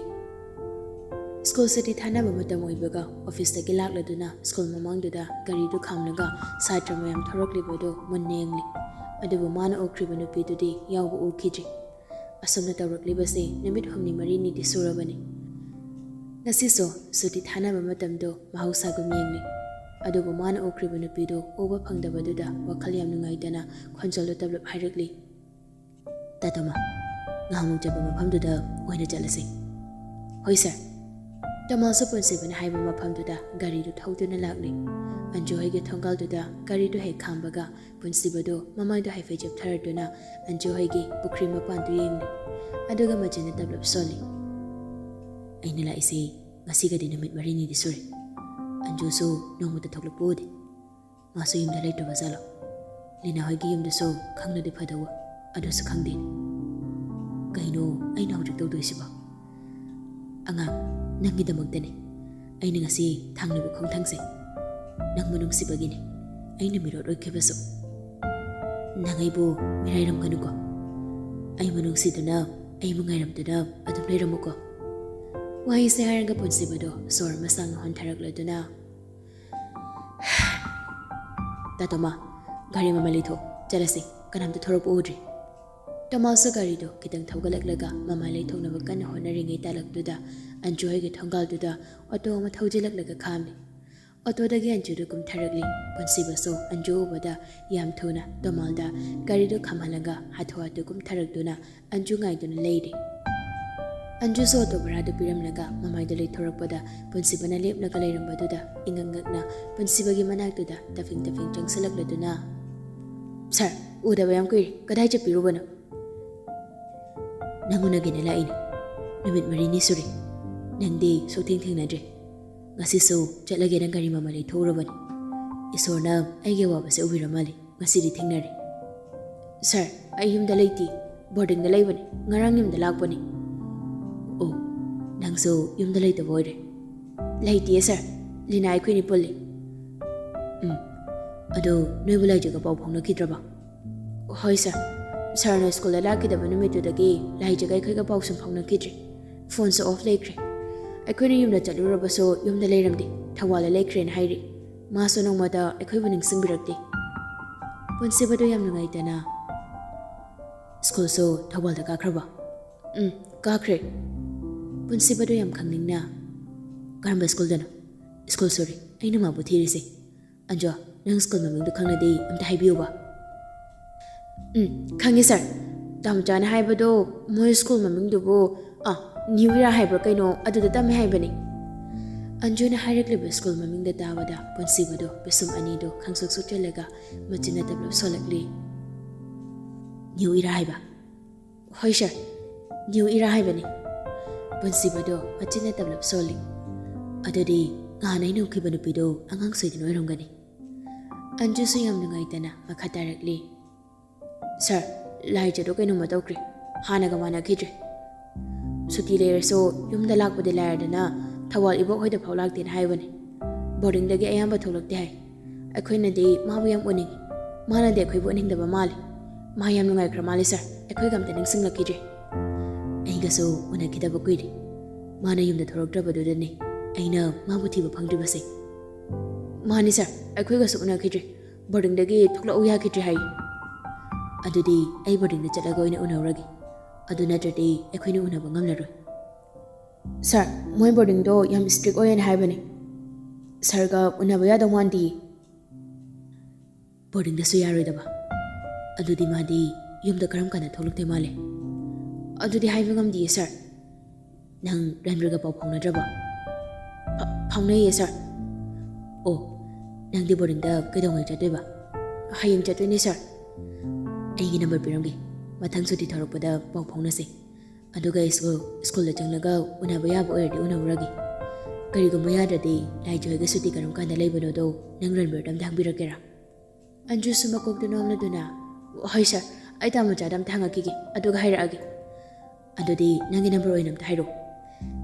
ꯁ꯭ꯀꯨꯜ ꯁꯨꯇꯤ ꯊꯥꯅꯕ ꯃꯇꯝ ꯑꯣꯏꯕꯒ ꯑꯣꯐꯤꯁꯇꯒꯤ ꯂꯥꯛꯂꯗꯨꯅ ꯁ꯭ꯀꯨꯜ ꯃꯃꯥꯡꯗꯨꯗ ꯒꯥꯔꯤꯗꯨ ꯈꯥꯝꯂꯒ ꯁꯥꯇ꯭ꯔ ꯃꯌꯥꯝ ꯊꯣꯔꯛꯂꯤꯕꯗꯨ ꯃꯨꯟꯅ ꯌꯦꯡꯂꯤ꯫ ꯑꯗꯨꯕꯨ ꯃꯥꯅ ꯎꯈ꯭ꯔꯤꯕ ꯅꯨꯄꯤꯗꯨꯗꯤ ꯌꯥꯎꯕ ꯎꯈꯤꯗ꯭ꯔꯤ꯫ ꯑꯁꯨꯝꯅ ꯇꯧꯔꯛꯂꯤꯕꯁꯤ ꯅꯨꯃꯤꯠ ꯍꯨꯝꯅꯤ ꯃꯔꯤꯅꯤꯗꯤ ꯁꯨꯔꯕꯅꯤ꯫ ꯉꯁꯤꯁꯨ ꯁꯨꯇꯤ ꯊꯥꯅꯕ ꯃꯇꯝꯗꯨ ꯃꯍꯧꯁꯥꯒꯨꯝ ꯌꯦꯡꯂꯤ꯫ ꯑꯗꯨꯕꯨ ꯃꯥꯅ ꯎꯈ꯭ꯔꯤꯕ ꯅꯨꯄꯤꯗꯨ ꯎꯕ ꯐꯪꯗꯕꯗꯨꯗ ꯋꯥꯈꯜ ꯌꯥꯝ ꯅꯨꯡꯉꯥꯏꯇꯅ ꯈꯣꯟꯖꯦꯜꯗꯨ ꯇꯞꯂꯞ ꯍꯥꯏꯔꯛꯂꯤ, "ꯇꯥ ꯇꯣꯃꯥ, ꯉꯍꯥꯟꯃꯨꯛ ꯆꯠꯄ ꯃꯐꯝꯗꯨꯗ ꯑꯣꯏꯅ ꯆꯠꯂꯁꯤ꯫" "ꯍꯣꯏ ꯁꯥꯔ꯫" ꯇꯣꯃꯥꯁꯁꯨ ꯄꯨꯟꯁꯤꯕꯅ ꯍꯥꯏꯕ ꯃꯐꯝꯗꯨꯗ ꯒꯥꯔꯤꯗꯨ ꯊꯧꯗꯨꯅ ꯂꯥꯛꯂꯤ꯫ ꯑꯟꯖꯨ ꯍꯣꯏꯒꯤ ꯊꯣꯡꯒꯥꯜꯗꯨꯗ ꯒꯥꯔꯤꯗꯨ ꯍꯦꯛ ꯈꯥꯝꯕꯒ ꯄꯨꯟꯁꯤꯕꯗꯨ ꯃꯃꯥꯏꯗꯨ ꯍꯥꯏꯐꯦꯠ ꯆꯦꯞꯊꯔꯗꯨꯅ ꯑꯟꯖꯨ ꯍꯣꯏꯒꯤ ꯄꯨꯈ꯭ꯔꯤ ꯃꯄꯥꯟꯗꯨ ꯌꯦꯡꯂꯤ꯫ ꯑꯗꯨꯒ ꯃꯆꯤꯟꯗ ꯇꯞꯂꯞ ꯁꯣꯜꯂꯤ, "ꯑꯩꯅ ꯂꯥꯛꯏꯁꯤ ꯉꯁꯤꯒꯗꯤ ꯅꯨꯃꯤꯠ ꯃꯔꯤꯅꯤꯗꯤ ꯁꯨꯔꯦ꯫ ꯑꯟꯖꯨꯁꯨ ꯅꯣꯡꯃꯇ ꯊꯣꯛꯂꯛꯄ ꯎꯗꯦ꯫ ꯃꯥꯁꯨ ꯌꯨꯝꯗ ꯂꯩꯇ꯭ꯔꯕ ꯖꯥꯠꯂꯣ? ꯂꯤꯅꯥ ꯍꯣꯏꯒꯤ ꯌꯨꯝꯗꯁꯨ ꯈꯪꯂꯗꯤ ꯐꯗꯧꯕ, ꯑꯗꯨꯁꯨ ꯈꯪꯗꯦ꯫ ꯀꯩꯅꯣ ꯑꯩꯅ ꯍꯧꯖꯤꯛ ꯇꯧꯗꯣꯏꯁꯤꯕꯣ? ꯑꯉꯥꯡ, ꯅꯪꯒꯤꯗꯃꯛꯇꯅꯦ꯫ ꯑꯩꯅ ꯉꯁꯤ ꯊꯥꯡꯂꯤꯕ ꯈꯣꯡꯊꯥꯡꯁꯦ ꯅꯪꯕꯨ ꯅꯨꯡꯁꯤꯕꯒꯤꯅꯤ꯫ ꯑꯩꯅ ꯃꯤꯔꯣꯠ ꯑꯣꯏꯈꯤꯕꯁꯨ ꯅꯪ ꯑꯩꯕꯨ ꯃꯤꯔꯥꯏꯔꯝꯒꯅꯨꯀꯣ꯫ ꯑꯩꯕꯨ ꯅꯨꯡꯁꯤꯗꯨꯅ, ꯑꯩꯕꯨ ꯉꯥꯏꯔꯝꯗꯨꯅ ꯑꯗꯨꯝ ꯂꯩꯔꯝꯃꯨꯀꯣ꯫ ꯋꯥꯍꯩꯁꯦ ꯍꯥꯏꯔꯒ ꯄꯨꯟꯁꯤꯕꯗꯣ ꯁꯣꯔ ꯑꯃ ꯁꯥꯡꯅ ꯍꯣꯟꯊꯔꯛꯂꯗꯨꯅ, "ꯇꯥꯇꯣꯃ, ꯒꯥꯔꯤ ꯃꯃꯥꯏ ꯂꯩꯊꯣꯛ, ꯆꯠꯂꯁꯤ, ꯀꯅꯥꯝꯇ ꯊꯣꯔꯛꯄ ꯎꯗ꯭ꯔꯤ꯫" ꯇꯣꯃꯥꯁꯁꯨ ꯒꯥꯔꯤꯗꯣ ꯈꯤꯇꯪ ꯊꯧꯒꯠꯂꯛꯂꯒ ꯃꯃꯥꯏ ꯂꯩꯊꯣꯛꯅꯕ ꯀꯟꯅ ꯍꯣꯠꯅꯔꯤꯉꯩ ꯇꯥꯂꯛꯇꯨꯗ ꯑꯟꯖꯨ ꯍꯣꯏꯒꯤ ꯊꯣꯡꯒꯥꯜꯗꯨꯗ ꯑꯣꯇꯣ ꯑꯃ ꯊꯧꯖꯤꯜꯂꯛꯂꯒ ꯈꯥꯝꯃꯤ꯫ ꯑꯣꯇꯣꯗꯒꯤ ꯑꯟꯖꯨꯗꯨ ꯀꯨꯝꯊꯔꯛꯂꯤ꯫ ꯄꯨꯟꯁꯤꯕꯁꯨ ꯑꯟꯖꯨ ꯎꯕꯗ ꯌꯥꯝ ꯊꯨꯅ ꯇꯣꯃꯥꯜꯗ ꯒꯥꯔꯤꯗꯨ ꯈꯥꯝꯍꯜꯂꯒ ꯍꯥꯊꯨ ꯍꯥꯊꯨ ꯀꯨꯝꯊꯔꯛꯇꯨꯅ ꯑꯟꯖꯨ ꯉꯥꯏꯗꯨꯅ ꯂꯩꯔꯤ꯫ ꯑꯟꯖꯨꯁꯨ ꯑꯣꯇꯣ ꯚꯔꯥꯗꯨ ꯄꯤꯔꯝꯂꯒ ꯃꯃꯥꯏꯗꯨ ꯂꯩꯊꯣꯔꯛꯄꯗ ꯄꯨꯟꯁꯤꯕꯅ ꯂꯦꯞꯂꯒ ꯂꯩꯔꯝꯕꯗꯨꯗ ꯏꯉꯛ ꯉꯛꯅ ꯄꯨꯟꯁꯤꯕꯒꯤ ꯃꯅꯥꯛꯇꯨꯗ ꯇꯐꯤꯡ ꯇꯐꯤꯡ ꯆꯪꯁꯤꯜꯂꯛꯂꯗꯨꯅ, "ꯁꯥꯔ, ꯎꯗꯕ ꯌꯥꯝ ꯀꯨꯏꯔꯦ, ꯀꯗꯥꯏ ꯆꯠꯄꯤꯔꯨꯕꯅꯣ?" "ꯅꯪ ꯎꯅꯒꯦꯅ ꯂꯥꯛꯏꯅꯦ꯫ ꯅꯨꯃꯤꯠ ꯃꯔꯤꯅꯤ ꯁꯨꯔꯦ꯫ ꯅꯪꯗꯤ ꯁꯨꯛꯊꯦꯡ ꯊꯦꯡꯅꯗ꯭ꯔꯦ꯫ ꯉꯁꯤꯁꯨ ꯆꯠꯂꯒꯦꯅ ꯒꯥꯔꯤ ꯃꯃꯥꯏ ꯂꯩꯊꯣꯛꯎꯔꯕꯅꯤ꯫ ꯏꯁꯣꯔꯅ ꯑꯩꯒꯤ ꯑꯋꯥꯕꯁꯦ ꯎꯕꯤꯔ ꯃꯥꯜꯂꯦ꯫ ꯉꯁꯤꯗꯤ ꯊꯦꯡꯅꯔꯦ꯫" "ꯁꯥꯔ, ꯑꯩ ꯌꯨꯝꯗ ꯂꯩꯇꯦ꯫ ꯕꯣꯔꯗꯤꯡꯗ ꯂꯩꯕꯅꯤ꯫ ꯉꯔꯥꯡ ꯌꯨꯝꯗ ꯂꯥꯛꯄꯅꯤ꯫" "ꯑꯣ, ꯅꯪꯁꯨ ꯌꯨꯝꯗ ꯂꯩꯇꯕ ꯑꯣꯏꯔꯦ꯫" "ꯂꯩꯇꯤꯌꯦ ꯁꯥꯔ, ꯂꯤꯅꯥ ꯑꯩꯈꯣꯏꯅꯤ ꯄꯨꯜꯂꯤ꯫" "ꯎꯝ, ꯑꯗꯣ ꯅꯣꯏꯕꯨ ꯂꯥꯏꯖꯒ ꯄꯥꯎ ꯐꯥꯎꯅꯈꯤꯗ꯭ꯔꯕ?" "ꯍꯣꯏ ꯁꯥꯔ, ꯁꯥꯔꯅ ꯁ꯭ꯀꯨꯜꯗ ꯂꯥꯛꯈꯤꯗꯕ ꯅꯨꯃꯤꯠꯇꯨꯗꯒꯤ ꯂꯥꯏꯖꯒ ꯑꯩꯈꯣꯏꯒ ꯄꯥꯎ ꯁꯨꯝ ꯐꯥꯎꯅꯈꯤꯗ꯭ꯔꯦ꯫ ꯐꯣꯟꯁꯨ ꯑꯣꯐ ꯂꯩꯈ꯭ꯔꯦ꯫ ꯑꯩꯈꯣꯏꯅ ꯌꯨꯝꯗ ꯆꯠꯂꯨꯔꯕꯁꯨ ꯌꯨꯝꯗ ꯂꯩꯔꯝꯗꯦ, ꯊꯧꯕꯥꯜꯗ ꯂꯩꯈ꯭ꯔꯦꯅ ꯍꯥꯏꯔꯤ꯫ ꯃꯥꯁꯨ ꯅꯣꯡꯃꯇ ꯑꯩꯈꯣꯏꯕꯨ ꯅꯤꯡꯁꯤꯡꯕꯤꯔꯛꯇꯦ꯫" ꯄꯨꯟꯁꯤꯕꯗꯨ ꯌꯥꯝ ꯅꯨꯡꯉꯥꯏꯇꯅ, "ꯁ꯭ꯀꯨꯜꯁꯨ ꯊꯧꯕꯥꯜꯗ ꯀꯥꯈ꯭ꯔꯕ?" "ꯎꯝ, ꯀꯥꯈ꯭ꯔꯦ꯫" ꯄꯨꯟꯁꯤꯕꯗꯨ ꯌꯥꯝ ꯈꯪꯅꯤꯡꯅ, "ꯀꯔꯝꯕ ꯁ꯭ꯀꯨꯜꯗꯅꯣ?" "ꯁ꯭ꯀꯨꯜ ꯁꯣꯔꯤ, ꯑꯩꯅ ꯃꯥꯕꯨ ꯊꯤꯔꯤꯁꯦ꯫ ꯑꯟꯖꯣ, ꯅꯪ ꯁ꯭ꯀꯨꯜ ꯃꯃꯤꯡꯗꯨ ꯈꯪꯂꯗꯤ ꯑꯝꯇ ꯍꯥꯏꯕꯤꯌꯨꯕ꯫" "ꯎꯝ, ꯈꯪꯉꯦ ꯁꯥꯔ꯫ ꯇꯥꯃꯣꯆꯥꯅ ꯍꯥꯏꯕꯗꯣ ꯃꯣꯏ ꯁ꯭ꯀꯨꯜ ꯃꯃꯤꯡꯗꯨꯕꯨ, ꯑꯥ, ꯅ꯭ꯌꯨ ꯏꯔꯥ ꯍꯥꯏꯕ꯭ꯔꯥ ꯀꯩꯅꯣ, ꯑꯗꯨꯗ ꯇꯝꯃꯦ ꯍꯥꯏꯕꯅꯤ꯫" ꯑꯟꯖꯨꯅ ꯍꯥꯏꯔꯛꯂꯤꯕ ꯁ꯭ꯀꯨꯜ ꯃꯃꯤꯡꯗ ꯇꯥꯕꯗ ꯄꯨꯟꯁꯤꯕꯗꯣ ꯄꯤꯁꯨꯝ ꯑꯅꯤꯗꯨ ꯈꯪꯁꯨꯛ ꯁꯨꯛꯆꯜꯂꯒ ꯃꯆꯤꯟ ꯑꯇꯞꯂꯞ ꯁꯣꯜꯂꯛꯂꯤ꯫ "ꯅ꯭ꯌꯨ ꯏꯔꯥ ꯍꯥꯏꯕ?" "ꯍꯣꯏ ꯁꯥꯔ, ꯅ꯭ꯌꯨ ꯏꯔꯥ ꯍꯥꯏꯕꯅꯤ꯫" ꯄꯨꯟꯁꯤꯕꯗꯣ ꯃꯆꯤꯟ ꯑꯇꯞꯂꯞ ꯁꯣꯜꯂꯤ꯫ "ꯑꯗꯨꯗꯤ ꯅꯍꯥꯟ ꯑꯩꯅ ꯎꯈꯤꯕ ꯅꯨꯄꯤꯗꯣ ꯑꯉꯥꯡ ꯁꯣꯏꯗꯅ ꯑꯣꯏꯔꯝꯒꯅꯤ꯫" ꯑꯟꯖꯨꯁꯨ ꯌꯥꯝ ꯅꯨꯡꯉꯥꯏꯇꯅ ꯃꯈꯥ ꯇꯥꯔꯛꯂꯤ꯫ "ꯁꯥꯔ, ꯂꯥꯏꯖꯗꯣ ꯀꯩꯅꯣꯝꯃ ꯇꯧꯈ꯭ꯔꯦ꯫ ꯍꯥꯟꯅꯒ ꯃꯥꯟꯅꯈꯤꯗ꯭ꯔꯦ꯫ ꯁꯨꯇꯤ ꯂꯩꯔꯁꯨ ꯌꯨꯝꯗ ꯂꯥꯛꯄꯗꯤ ꯂꯥꯏꯔꯗꯅ ꯊꯧꯕꯥꯜ ꯏꯕꯣꯛ ꯍꯣꯏꯗ ꯐꯥꯎ ꯂꯥꯛꯇꯦꯅ ꯍꯥꯏꯕꯅꯤ꯫ ꯕꯣꯔꯗꯤꯡꯗꯒꯤ ꯑꯌꯥꯝꯕ ꯊꯣꯛꯂꯛꯇꯦ ꯍꯥꯏ꯫ ꯑꯩꯈꯣꯏꯅꯗꯤ ꯃꯥꯕꯨ ꯌꯥꯝ ꯎꯅꯤꯡꯉꯤ꯫ ꯃꯥꯅꯗꯤ ꯑꯩꯈꯣꯏꯕꯨ ꯎꯅꯤꯡꯗꯕ ꯃꯥꯜꯂꯤ꯫ ꯃꯥ ꯌꯥꯝ ꯅꯨꯡꯉꯥꯏꯈ꯭ꯔ ꯃꯥꯜꯂꯤ ꯁꯥꯔ꯫ ꯑꯩꯈꯣꯏꯒ ꯑꯝꯇ ꯅꯤꯡꯁꯤꯡꯂꯛꯈꯤꯗ꯭ꯔꯦ꯫ ꯑꯩꯒꯁꯨ ꯎꯅꯈꯤꯗꯕ ꯀꯨꯏꯔꯦ꯫ ꯃꯥꯅ ꯌꯨꯝꯗ ꯊꯣꯛꯂꯛꯇ꯭ꯔꯕꯗꯨꯗꯅꯤ ꯑꯩꯅ ꯃꯥꯕꯨ ꯊꯤꯕ ꯐꯪꯗ꯭ꯔꯤꯕꯁꯦ꯫ ꯃꯥꯅꯤ ꯁꯥꯔ, ꯑꯩꯈꯣꯏꯒꯁꯨ ꯎꯅꯈꯤꯗ꯭ꯔꯦ꯫ ꯕꯣꯔꯗꯤꯡꯗꯒꯤ ꯊꯣꯛꯂꯛꯎ ꯌꯥꯈꯤꯗ꯭ꯔꯦ ꯍꯥꯏ꯫ ꯑꯗꯨꯗꯤ ꯑꯩ ꯕꯣꯔꯗꯤꯡꯗ ꯆꯠꯂꯒ ꯑꯣꯏꯅ ꯎꯅꯔꯨꯔꯒꯦ꯫ ꯑꯗꯨ ꯅꯠꯇ꯭ꯔꯗꯤ ꯑꯩꯈꯣꯏꯅ ꯎꯅꯕ ꯉꯝꯂꯔꯣꯏ꯫ ꯁꯥꯔ, ꯃꯣꯏ ꯕꯣꯔꯗꯤꯡꯗꯣ ꯌꯥꯝ ꯏꯁꯇ꯭ꯔꯤꯛ ꯑꯣꯏꯌꯦꯅ ꯍꯥꯏꯕꯅꯤ꯫ ꯁꯥꯔꯒ ꯎꯅꯕ ꯌꯥꯗꯧ ꯃꯥꯟꯗꯤꯌꯦ꯫ ꯕꯣꯔꯗꯤꯡꯗꯁꯨ ꯌꯥꯔꯣꯏꯗꯕ? ꯑꯗꯨꯗꯤ ꯃꯥꯗꯤ ꯌꯨꯝꯗ ꯀꯔꯝ ꯀꯥꯟꯗ ꯊꯣꯛꯂꯛꯇꯣꯏ ꯃꯥꯜꯂꯦ? ꯑꯗꯨꯗꯤ ꯍꯥꯏꯕ ꯉꯝꯗꯤꯌꯦ ꯁꯥꯔ꯫ ꯅꯪ ꯔꯟꯕꯤꯔꯒ ꯄꯥꯎ ꯐꯥꯎꯅꯗ꯭ꯔꯕꯣ? ꯐ-, ꯐꯥꯎꯅꯩꯌꯦ ꯁꯥꯔ꯫ ꯑꯣ, ꯅꯪꯗꯤ ꯕꯣꯔꯗꯤꯡꯗ ꯀꯩꯗꯧꯉꯩ ꯆꯠꯇꯣꯏꯕ? ꯍꯌꯦꯡ ꯆꯠꯇꯣꯏꯅꯦ ꯁꯥꯔ꯫ ꯑꯩꯒꯤ ꯅꯝꯕꯔ ꯄꯤꯔꯝꯒꯦ, ꯃꯊꯪ ꯁꯨꯇꯤ ꯊꯣꯔꯛꯄꯗ ꯄꯥꯎ ꯐꯥꯎꯅꯁꯦ꯫ ꯑꯗꯨꯒ ꯁ꯭ꯀꯨꯜ, ꯁ꯭ꯀꯨꯜꯗ ꯆꯪꯂꯒ ꯎꯅꯕ ꯌꯥꯕ ꯑꯣꯏꯔꯗꯤ ꯎꯅꯔꯨꯔꯒꯦ꯫ ꯀꯔꯤꯒꯨꯝꯕ ꯌꯥꯗ꯭ꯔꯗꯤ ꯂꯥꯏꯖꯣꯏꯒ ꯁꯨꯇꯤ ꯀꯔꯝ ꯀꯥꯟꯗ ꯂꯩꯕꯅꯣꯗꯣ ꯅꯪ ꯔꯟꯕꯤꯔꯗ ꯑꯝꯇ ꯍꯪꯕꯤꯔꯛꯀꯦꯔꯥ? ꯑꯟꯖꯨꯁꯨ ꯃꯀꯣꯛꯇꯨ ꯅꯣꯝꯂꯗꯨꯅ, "ꯍꯣꯏ ꯁꯥꯔ, ꯑꯩ ꯇꯥꯃꯣꯆꯥꯗ ꯑꯝꯇ ꯍꯪꯉꯛꯈꯤꯒꯦ, ꯑꯗꯨꯒ ꯍꯥꯏꯔꯛꯑꯒꯦ꯫ ꯑꯗꯨꯗꯤ ꯅꯪꯒꯤ ꯅꯝꯕꯔ ꯑꯣꯏꯅ ꯑꯝꯇ ꯍꯥꯏꯔꯛꯑꯣ꯫"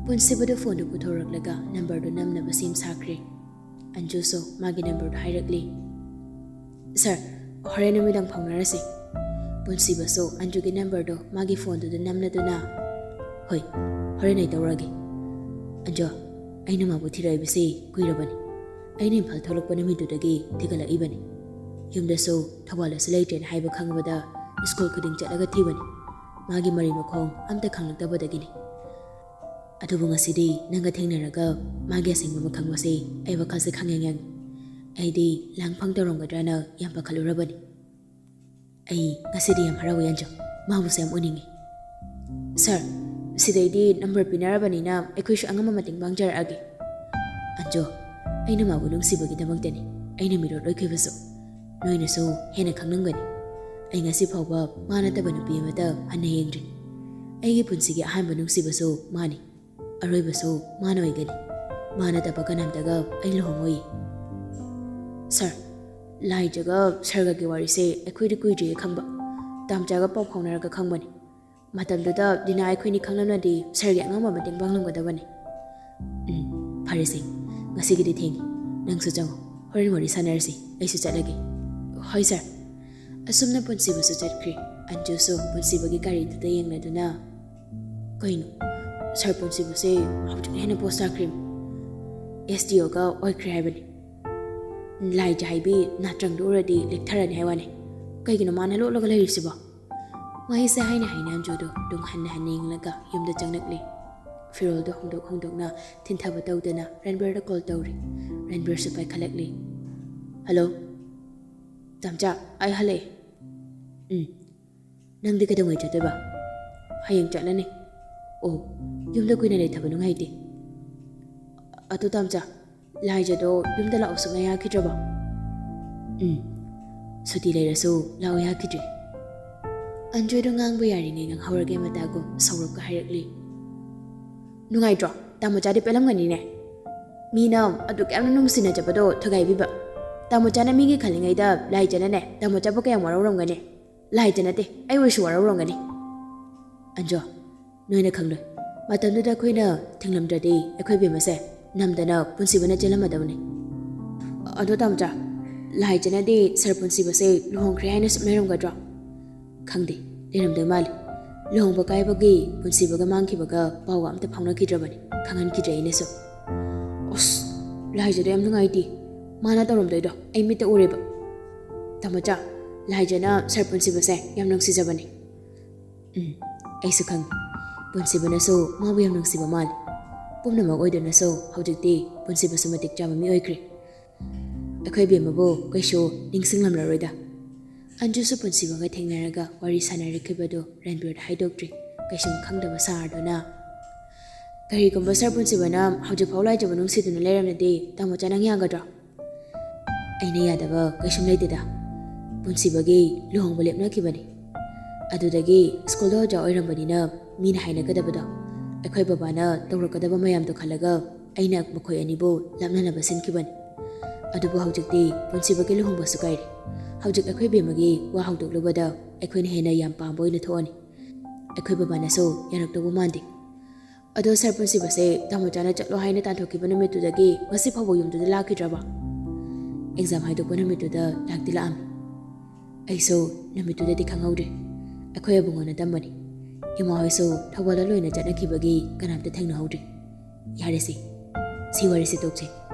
ꯄꯨꯟꯁꯤꯕꯗꯨ ꯐꯣꯟꯗꯨ ꯄꯨꯊꯣꯔꯛꯂꯒ ꯅꯝꯕꯔꯗꯨ ꯅꯝꯅꯕ ꯁꯦꯝ ꯁꯥꯈ꯭ꯔꯦ꯫ ꯑꯟꯖꯨꯁꯨ ꯃꯥꯒꯤ ꯅꯝꯕꯔꯗꯨ ꯍꯥꯏꯔꯛꯂꯤ꯫ "ꯁꯥꯔ, ꯍꯣꯔꯦꯟ ꯅꯨꯃꯤꯗꯥꯡ ꯐꯥꯎꯅꯔꯁꯤ꯫" ꯄꯨꯟꯁꯤꯕꯁꯨ ꯑꯟꯖꯨꯒꯤ ꯅꯝꯕꯔꯗꯨ ꯃꯥꯒꯤ ꯐꯣꯟꯗꯨꯗ ꯅꯝꯂꯗꯨꯅ, "ꯍꯣꯏ, ꯍꯣꯔꯦꯟ ꯑꯩ ꯇꯧꯔꯛꯑꯒꯦ꯫ ꯑꯟꯖꯨ, ꯑꯩꯅ ꯃꯥꯕꯨ ꯊꯤꯔꯛꯏꯕꯁꯤ ꯀꯨꯏꯔꯕꯅꯤ꯫ ꯑꯩꯅ ꯏꯝꯐꯥꯜ ꯊꯣꯛꯂꯛꯄ ꯅꯨꯃꯤꯠꯇꯨꯗꯒꯤ ꯊꯤꯒꯠꯂꯛꯏꯕꯅꯤ꯫ ꯌꯨꯝꯗꯁꯨ ꯊꯧꯕꯥꯜꯗꯁꯨ ꯂꯩꯇ꯭ꯔꯦꯅ ꯍꯥꯏꯕ ꯈꯪꯕꯗ ꯁ꯭ꯀꯨꯜ ꯈꯨꯗꯤꯡ ꯆꯠꯂꯒ ꯊꯤꯕꯅꯤ꯫ ꯃꯥꯒꯤ ꯃꯔꯤ ꯃꯈꯣꯡ ꯑꯝꯇ ꯈꯪꯂꯛꯇꯕꯗꯒꯤꯅꯤ꯫ ꯑꯗꯨꯕꯨ ꯉꯁꯤꯗꯤ ꯅꯪꯒ ꯊꯦꯡꯅꯔꯒ ꯃꯥꯒꯤ ꯑꯁꯦꯡꯕ ꯃꯈꯪꯕꯁꯦ ꯑꯩ ꯋꯥꯈꯜꯁꯦ ꯈꯪꯌꯥꯡ ꯌꯥꯡꯏ꯫ ꯑꯩꯗꯤ ꯂꯥꯡꯐꯥꯡ ꯇꯧꯔꯝꯒꯗ꯭ꯔꯅ ꯌꯥꯝ ꯄꯥꯈꯠꯂꯨꯔꯕꯅꯤ꯫ ꯑꯩ ꯉꯁꯤꯗꯤ ꯌꯥꯝ ꯍꯔꯥꯎꯏ ꯑꯟꯖꯨ, ꯃꯥꯕꯨꯁꯨ ꯌꯥꯝ ꯎꯅꯤꯡꯉꯤ꯫" "ꯁꯥꯔ, ꯁꯤꯗꯩꯗꯤ ꯅꯝꯕꯔ ꯄꯤꯅꯔꯕꯅꯤꯅ ꯑꯩꯈꯣꯏꯁꯨ ꯑꯉꯝꯕ ꯃꯇꯦꯡ ꯄꯥꯡꯖꯔꯛꯑꯒꯦ꯫" "ꯑꯟꯖꯨ, ꯑꯩꯅ ꯃꯥꯕꯨ ꯅꯨꯡꯁꯤꯕꯒꯤꯗꯃꯛꯇꯅꯤ ꯑꯩꯅ ꯃꯤꯔꯣꯠ ꯑꯣꯏꯈꯤꯕꯁꯨ꯫ ꯅꯣꯏꯅꯁꯨ ꯍꯦꯟꯅ ꯈꯪꯂꯝꯒꯅꯤ꯫ ꯑꯩ ꯉꯁꯤ ꯐꯥꯎꯕ ꯃꯥ ꯅꯠꯇꯕ ꯅꯨꯄꯤ ꯑꯃꯗ ꯍꯟꯅ ꯌꯦꯡꯗ꯭ꯔꯤ꯫ ꯑꯩꯒꯤ ꯄꯨꯟꯁꯤꯒꯤ ꯑꯍꯥꯟꯕ ꯅꯨꯡꯁꯤꯕꯁꯨ ꯃꯥꯅꯤ, ꯑꯔꯣꯏꯕꯁꯨ ꯃꯥꯅ ꯑꯣꯏꯒꯅꯤ꯫ ꯃꯥ ꯅꯠꯇꯕ ꯀꯅꯥꯝꯇꯒ ꯑꯩ ꯂꯨꯍꯣꯡꯉꯣꯏ꯫" "ꯁꯥꯔ, ꯂꯥꯏꯖꯒ ꯁꯥꯔꯒꯒꯤ ꯋꯥꯔꯤꯁꯦ ꯑꯩꯈꯣꯏꯗꯤ ꯀꯨꯏꯗ꯭ꯔꯤꯌꯦ ꯈꯪꯕ꯫ ꯇꯥꯝꯆꯥꯒ ꯄꯥꯎ ꯐꯥꯎꯅꯔꯒ ꯈꯪꯕꯅꯤ꯫ ꯃꯇꯝꯗꯨꯗ ꯗꯤꯅꯥ ꯑꯩꯈꯣꯏꯅꯤ ꯈꯪꯂꯝꯂꯗꯤ ꯁꯥꯔꯒꯤ ꯑꯉꯝꯕ ꯃꯇꯦꯡ ꯄꯥꯡꯂꯝꯒꯗꯕꯅꯤ꯫ "ꯎꯝ, ꯐꯔꯦꯁꯦ, ꯉꯁꯤꯒꯤꯗꯤ ꯊꯦꯡꯉꯦ, ꯅꯪꯁꯨ ꯆꯪꯉꯣ, ꯍꯣꯔꯦꯟ ꯋꯥꯔꯤ ꯁꯥꯟꯅꯔꯁꯤ, ꯑꯩꯁꯨ ꯆꯠꯂꯒꯦ꯫" "ꯍꯣꯏ ꯁꯥꯔ꯫" ꯑꯁꯨꯝꯅ ꯄꯨꯟꯁꯤꯕꯁꯨ ꯆꯠꯈ꯭ꯔꯦ꯫ ꯑꯟꯖꯨꯁꯨ ꯄꯨꯟꯁꯤꯕꯒꯤ ꯒꯥꯔꯤꯗꯨꯗ ꯌꯦꯡꯂꯗꯨꯅ, "ꯀꯩꯅꯣ, ꯁꯥꯔ ꯄꯨꯟꯁꯤꯕꯁꯦ ꯍꯧꯖꯤꯛꯅ ꯍꯦꯟꯅ ꯄꯣꯁ ꯇꯥꯈ꯭ꯔꯦ꯫ ꯑꯦꯁ ꯗꯤ ꯑꯣꯒ ꯑꯣꯏꯈ꯭ꯔꯦ ꯍꯥꯏꯕꯅꯤ꯫ ꯂꯥꯏꯖ ꯍꯥꯏꯕꯤ ꯅꯥꯇ꯭ꯔꯪꯗꯨ ꯎꯔꯗꯤ ꯂꯦꯛꯊꯔꯅꯤ ꯍꯥꯏ ꯋꯥꯅꯤ꯫ ꯀꯩꯒꯤꯅꯣ ꯃꯥꯅ ꯂꯣꯠꯂꯒ ꯂꯩꯔꯤꯁꯤꯕꯣ?" ꯋꯥꯍꯩꯁꯦ ꯍꯥꯏꯅ ꯍꯥꯏꯅ ꯑꯟꯖꯨꯗꯣ ꯇꯨꯡ ꯍꯟꯅ ꯍꯟꯅ ꯌꯦꯡꯂꯒ ꯌꯨꯝꯗ ꯆꯪꯂꯛꯂꯦ꯫ ꯐꯤꯔꯣꯜꯗꯣ ꯍꯣꯡꯗꯣꯛ ꯍꯣꯡꯗꯣꯛꯅ ꯊꯤꯟꯊꯕ ꯇꯧꯗꯅ ꯔꯟꯕꯤꯔꯗ ꯀꯣꯜ ꯇꯧꯔꯦ꯫ ꯔꯟꯕꯤꯔꯁꯨ ꯄꯥꯏꯈꯠꯂꯛꯂꯦ꯫ "ꯍꯜꯂꯣ, ꯇꯥꯝꯆꯥ, ꯑꯩ ꯍꯜꯂꯛꯑꯦ꯫" "ꯎꯝ, ꯅꯪꯗꯤ ꯀꯩꯗꯧꯉꯩ ꯆꯠꯇꯣꯏꯕ?" "ꯍꯌꯦꯡ ꯆꯠꯂꯅꯤ꯫" "ꯑꯣ, ꯌꯨꯝꯗ ꯀꯨꯏꯅ ꯂꯩꯊꯕ ꯅꯨꯡꯉꯥꯏꯇꯦ꯫ ꯑꯗꯨ ꯇꯥꯝꯆꯥ, ꯂꯥꯏꯖꯗꯣ ꯌꯨꯝꯗ ꯂꯥꯛꯑꯣ ꯁꯨꯡꯌꯥ ꯌꯥꯈꯤꯗ꯭ꯔꯕꯣ?" "ꯎꯝ, ꯁꯨꯇꯤ ꯂꯩꯔꯁꯨ ꯂꯥꯛꯑꯣ ꯌꯥꯈꯤꯗ꯭ꯔꯦ꯫" ꯑꯟꯖꯨꯗꯣ ꯉꯥꯡꯕ ꯌꯥꯔꯤꯉꯩ ꯉꯥꯡꯍꯧꯔꯒꯦ ꯃꯇꯥꯒꯨꯝ ꯁꯧꯔꯞꯀ ꯍꯥꯏꯔꯛꯂꯤ꯫ "ꯅꯨꯡꯉꯥꯏꯇ꯭ꯔꯣ? ꯇꯥꯃꯣꯆꯥꯗꯤ ꯄꯦꯜꯂꯝꯒꯅꯤꯅꯦ꯫ ꯃꯤꯅ ꯑꯗꯨꯛ ꯌꯥꯝꯅ ꯅꯨꯡꯁꯤꯅꯖꯕꯗꯣ ꯊꯨꯒꯥꯏꯕꯤꯕ꯫ ꯇꯥꯃꯣꯆꯥꯅ ꯃꯤꯒꯤ ꯈꯜꯂꯤꯉꯩꯗ ꯂꯥꯏꯖꯅꯅꯦ ꯇꯥꯃꯣꯆꯥꯕꯨ ꯀꯌꯥꯝ ꯋꯥꯔꯧꯔꯝꯒꯅꯤ꯫ ꯂꯥꯏꯖ ꯅꯠꯇꯦ, ꯑꯩ ꯑꯣꯏꯔꯁꯨ ꯋꯥꯔꯧꯔꯝꯒꯅꯤ꯫" "ꯑꯟꯖꯣ, ꯅꯣꯏꯅ ꯈꯪꯂꯣꯏ꯫ ꯃꯇꯝꯗꯨꯗ ꯑꯩꯈꯣꯏꯅ ꯊꯤꯡꯂꯝꯗ꯭ꯔꯗꯤ ꯑꯩꯈꯣꯏ ꯕꯦꯝꯃꯁꯦ ꯅꯝꯗꯅ ꯄꯨꯟꯁꯤꯕꯅ ꯆꯦꯜꯂꯝꯃꯗꯕꯅꯤ꯫" "ꯑꯗꯣ ꯇꯥꯃꯣꯆꯥ, ꯂꯥꯏꯖꯅꯗꯤ ꯁꯥꯔ ꯄꯨꯟꯁꯤꯕꯁꯦ ꯂꯨꯍꯣꯡꯈ꯭ꯔꯦ ꯍꯥꯏꯅ ꯁꯨꯝ ꯂꯩꯔꯝꯒꯗ꯭ꯔꯣ?" "ꯈꯪꯗꯦ, ꯂꯩꯔꯝꯗꯣꯏ ꯃꯥꯜꯂꯤ꯫ ꯂꯨꯍꯣꯡꯕ ꯀꯥꯏꯕꯒꯤ ꯄꯨꯟꯁꯤꯕꯒ ꯃꯥꯡꯈꯤꯕꯒ ꯄꯥꯎꯒ ꯑꯝꯇ ꯐꯥꯎꯅꯈꯤꯗ꯭ꯔꯕꯅꯤ, ꯈꯪꯍꯟꯈꯤꯗ꯭ꯔꯦ ꯑꯩꯅꯁꯨ꯫" "ꯑꯁ, ꯂꯥꯏꯖꯗꯣ ꯌꯥꯝ ꯅꯨꯡꯉꯥꯏꯇꯦ꯫ ꯃꯥꯅ ꯇꯧꯔꯝꯗꯣꯏꯗꯣ ꯑꯩ ꯃꯤꯠꯇ ꯎꯔꯦꯕ꯫ ꯇꯥꯃꯣꯆꯥ, ꯂꯥꯏꯖꯅ ꯁꯥꯔ ꯄꯨꯟꯁꯤꯕꯁꯦ ꯌꯥꯝ ꯅꯨꯡꯁꯤꯖꯕꯅꯤ꯫" "ꯎꯝ, ꯑꯩꯁꯨ ꯈꯪꯉꯤ꯫ ꯄꯨꯟꯁꯤꯕꯅꯁꯨ ꯃꯥꯕꯨ ꯌꯥꯝ ꯅꯨꯡꯁꯤꯕ ꯃꯥꯜꯂꯤ꯫ ꯄꯨꯝꯅꯃꯛ ꯑꯣꯏꯗꯨꯅꯁꯨ ꯍꯧꯖꯤꯛꯇꯤ ꯄꯨꯟꯁꯤꯕꯁꯨ ꯃꯇꯤꯛ ꯆꯥꯕ ꯃꯤ ꯑꯣꯏꯈ꯭ꯔꯦ꯫ ꯑꯩꯈꯣꯏ ꯕꯦꯝꯃꯕꯨ ꯀꯩꯁꯨ ꯅꯤꯡꯁꯤꯡꯂꯝꯂꯔꯣꯏꯗ꯫" ꯑꯟꯖꯨꯁꯨ ꯄꯨꯟꯁꯤꯕꯒ ꯊꯦꯡꯅꯔꯒ ꯋꯥꯔꯤ ꯁꯥꯟꯅꯔꯛꯈꯤꯕꯗꯨ ꯔꯟꯕꯤꯔꯗ ꯍꯥꯏꯗꯣꯛꯇ꯭ꯔꯤ꯫ ꯀꯩꯁꯨꯝ ꯈꯪꯗꯕ ꯁꯥꯔꯗꯨꯅ, "ꯀꯔꯤꯒꯨꯝꯕ ꯁꯥꯔ ꯄꯨꯟꯁꯤꯕꯅ ꯍꯧꯖꯤꯛꯐꯥꯎ ꯂꯥꯏꯖꯕ ꯅꯨꯡꯁꯤꯗꯨꯅ ꯂꯩꯔꯝꯂꯗꯤ ꯇꯥꯃꯣꯆꯥ ꯅꯪ ꯌꯥꯒꯗ꯭ꯔꯣ?" "ꯑꯩꯅ ꯌꯥꯗꯕ ꯀꯩꯁꯨꯝ ꯂꯩꯇꯦꯗ꯫ ꯄꯨꯟꯁꯤꯕꯒꯤ ꯂꯨꯍꯣꯡꯕ ꯂꯦꯞꯅꯈꯤꯕꯅꯤ꯫ ꯑꯗꯨꯗꯒꯤ ꯁ꯭ꯀꯨꯜꯗ ꯑꯣꯖꯥ ꯑꯣꯏꯔꯝꯕꯅꯤꯅ ꯃꯤꯅ ꯍꯥꯏꯅꯒꯗꯕꯗꯣ, ꯑꯩꯈꯣꯏ ꯕꯕꯥꯅ ꯇꯧꯔꯛꯀꯗꯕ ꯃꯌꯥꯝꯗꯣ ꯈꯜꯂꯒ ꯑꯩꯅ ꯃꯈꯣꯏ ꯑꯅꯤꯕꯨ ꯂꯥꯞꯅꯅꯕ ꯁꯤꯟꯈꯤꯕꯅꯤ꯫ ꯑꯗꯨꯕꯨ ꯍꯧꯖꯤꯛꯇꯤ ꯄꯨꯟꯁꯤꯕꯒꯤ ꯂꯨꯍꯣꯡꯕꯁꯨ ꯀꯥꯏꯔꯦ꯫ ꯍꯧꯖꯤꯛ ꯑꯩꯈꯣꯏ ꯕꯦꯝꯃꯒꯤ ꯋꯥ ꯍꯧꯗꯣꯛꯂꯨꯕꯗ ꯑꯩꯈꯣꯏꯅ ꯍꯦꯟꯅ ꯌꯥꯝ ꯄꯥꯝꯕ ꯑꯣꯏꯅ ꯊꯣꯛꯑꯅꯤ꯫ ꯑꯩꯈꯣꯏ ꯕꯕꯥꯅꯁꯨ ꯌꯥꯔꯛꯇꯧꯕ ꯃꯥꯟꯗꯦ꯫ ꯑꯗꯣ ꯁꯥꯔ ꯄꯨꯟꯁꯤꯕꯁꯦ ꯇꯥꯃꯣꯆꯥꯅ ꯆꯠꯂꯣ ꯍꯥꯏꯅ ꯇꯥꯟꯊꯣꯛꯈꯤꯕ ꯅꯨꯃꯤꯠꯇꯨꯗꯒꯤ ꯉꯁꯤ ꯐꯥꯎꯕ ꯌꯨꯝꯗꯨꯗ ꯂꯥꯛꯈꯤꯗ꯭ꯔꯕ? ꯑꯦꯛꯖꯥꯝ ꯍꯥꯏꯗꯣꯛꯄ ꯅꯨꯃꯤꯠꯇꯨꯗ ꯂꯥꯛꯇꯤ ꯂꯥꯛꯑꯝꯃꯤ꯫ ꯑꯩꯁꯨ ꯅꯨꯃꯤꯠꯇꯨꯗꯗꯤ ꯈꯪꯍꯧꯗ꯭ꯔꯦ꯫ ꯑꯩꯈꯣꯏ ꯑꯕꯨꯡꯉꯣꯅ ꯇꯝꯕꯅꯤ꯫ ꯏꯃꯥ ꯍꯣꯏꯁꯨ ꯊꯧꯕꯥꯜꯗ ꯂꯣꯏꯅ ꯆꯠꯅꯈꯤꯕꯒꯤ ꯀꯅꯥꯝꯇ ꯊꯦꯡꯅꯍꯧꯗ꯭ꯔꯦ꯫ ꯌꯥꯔꯦꯁꯦ, ꯁꯤ ꯋꯥꯔꯤꯁꯦ ꯇꯣꯛꯁꯦ꯫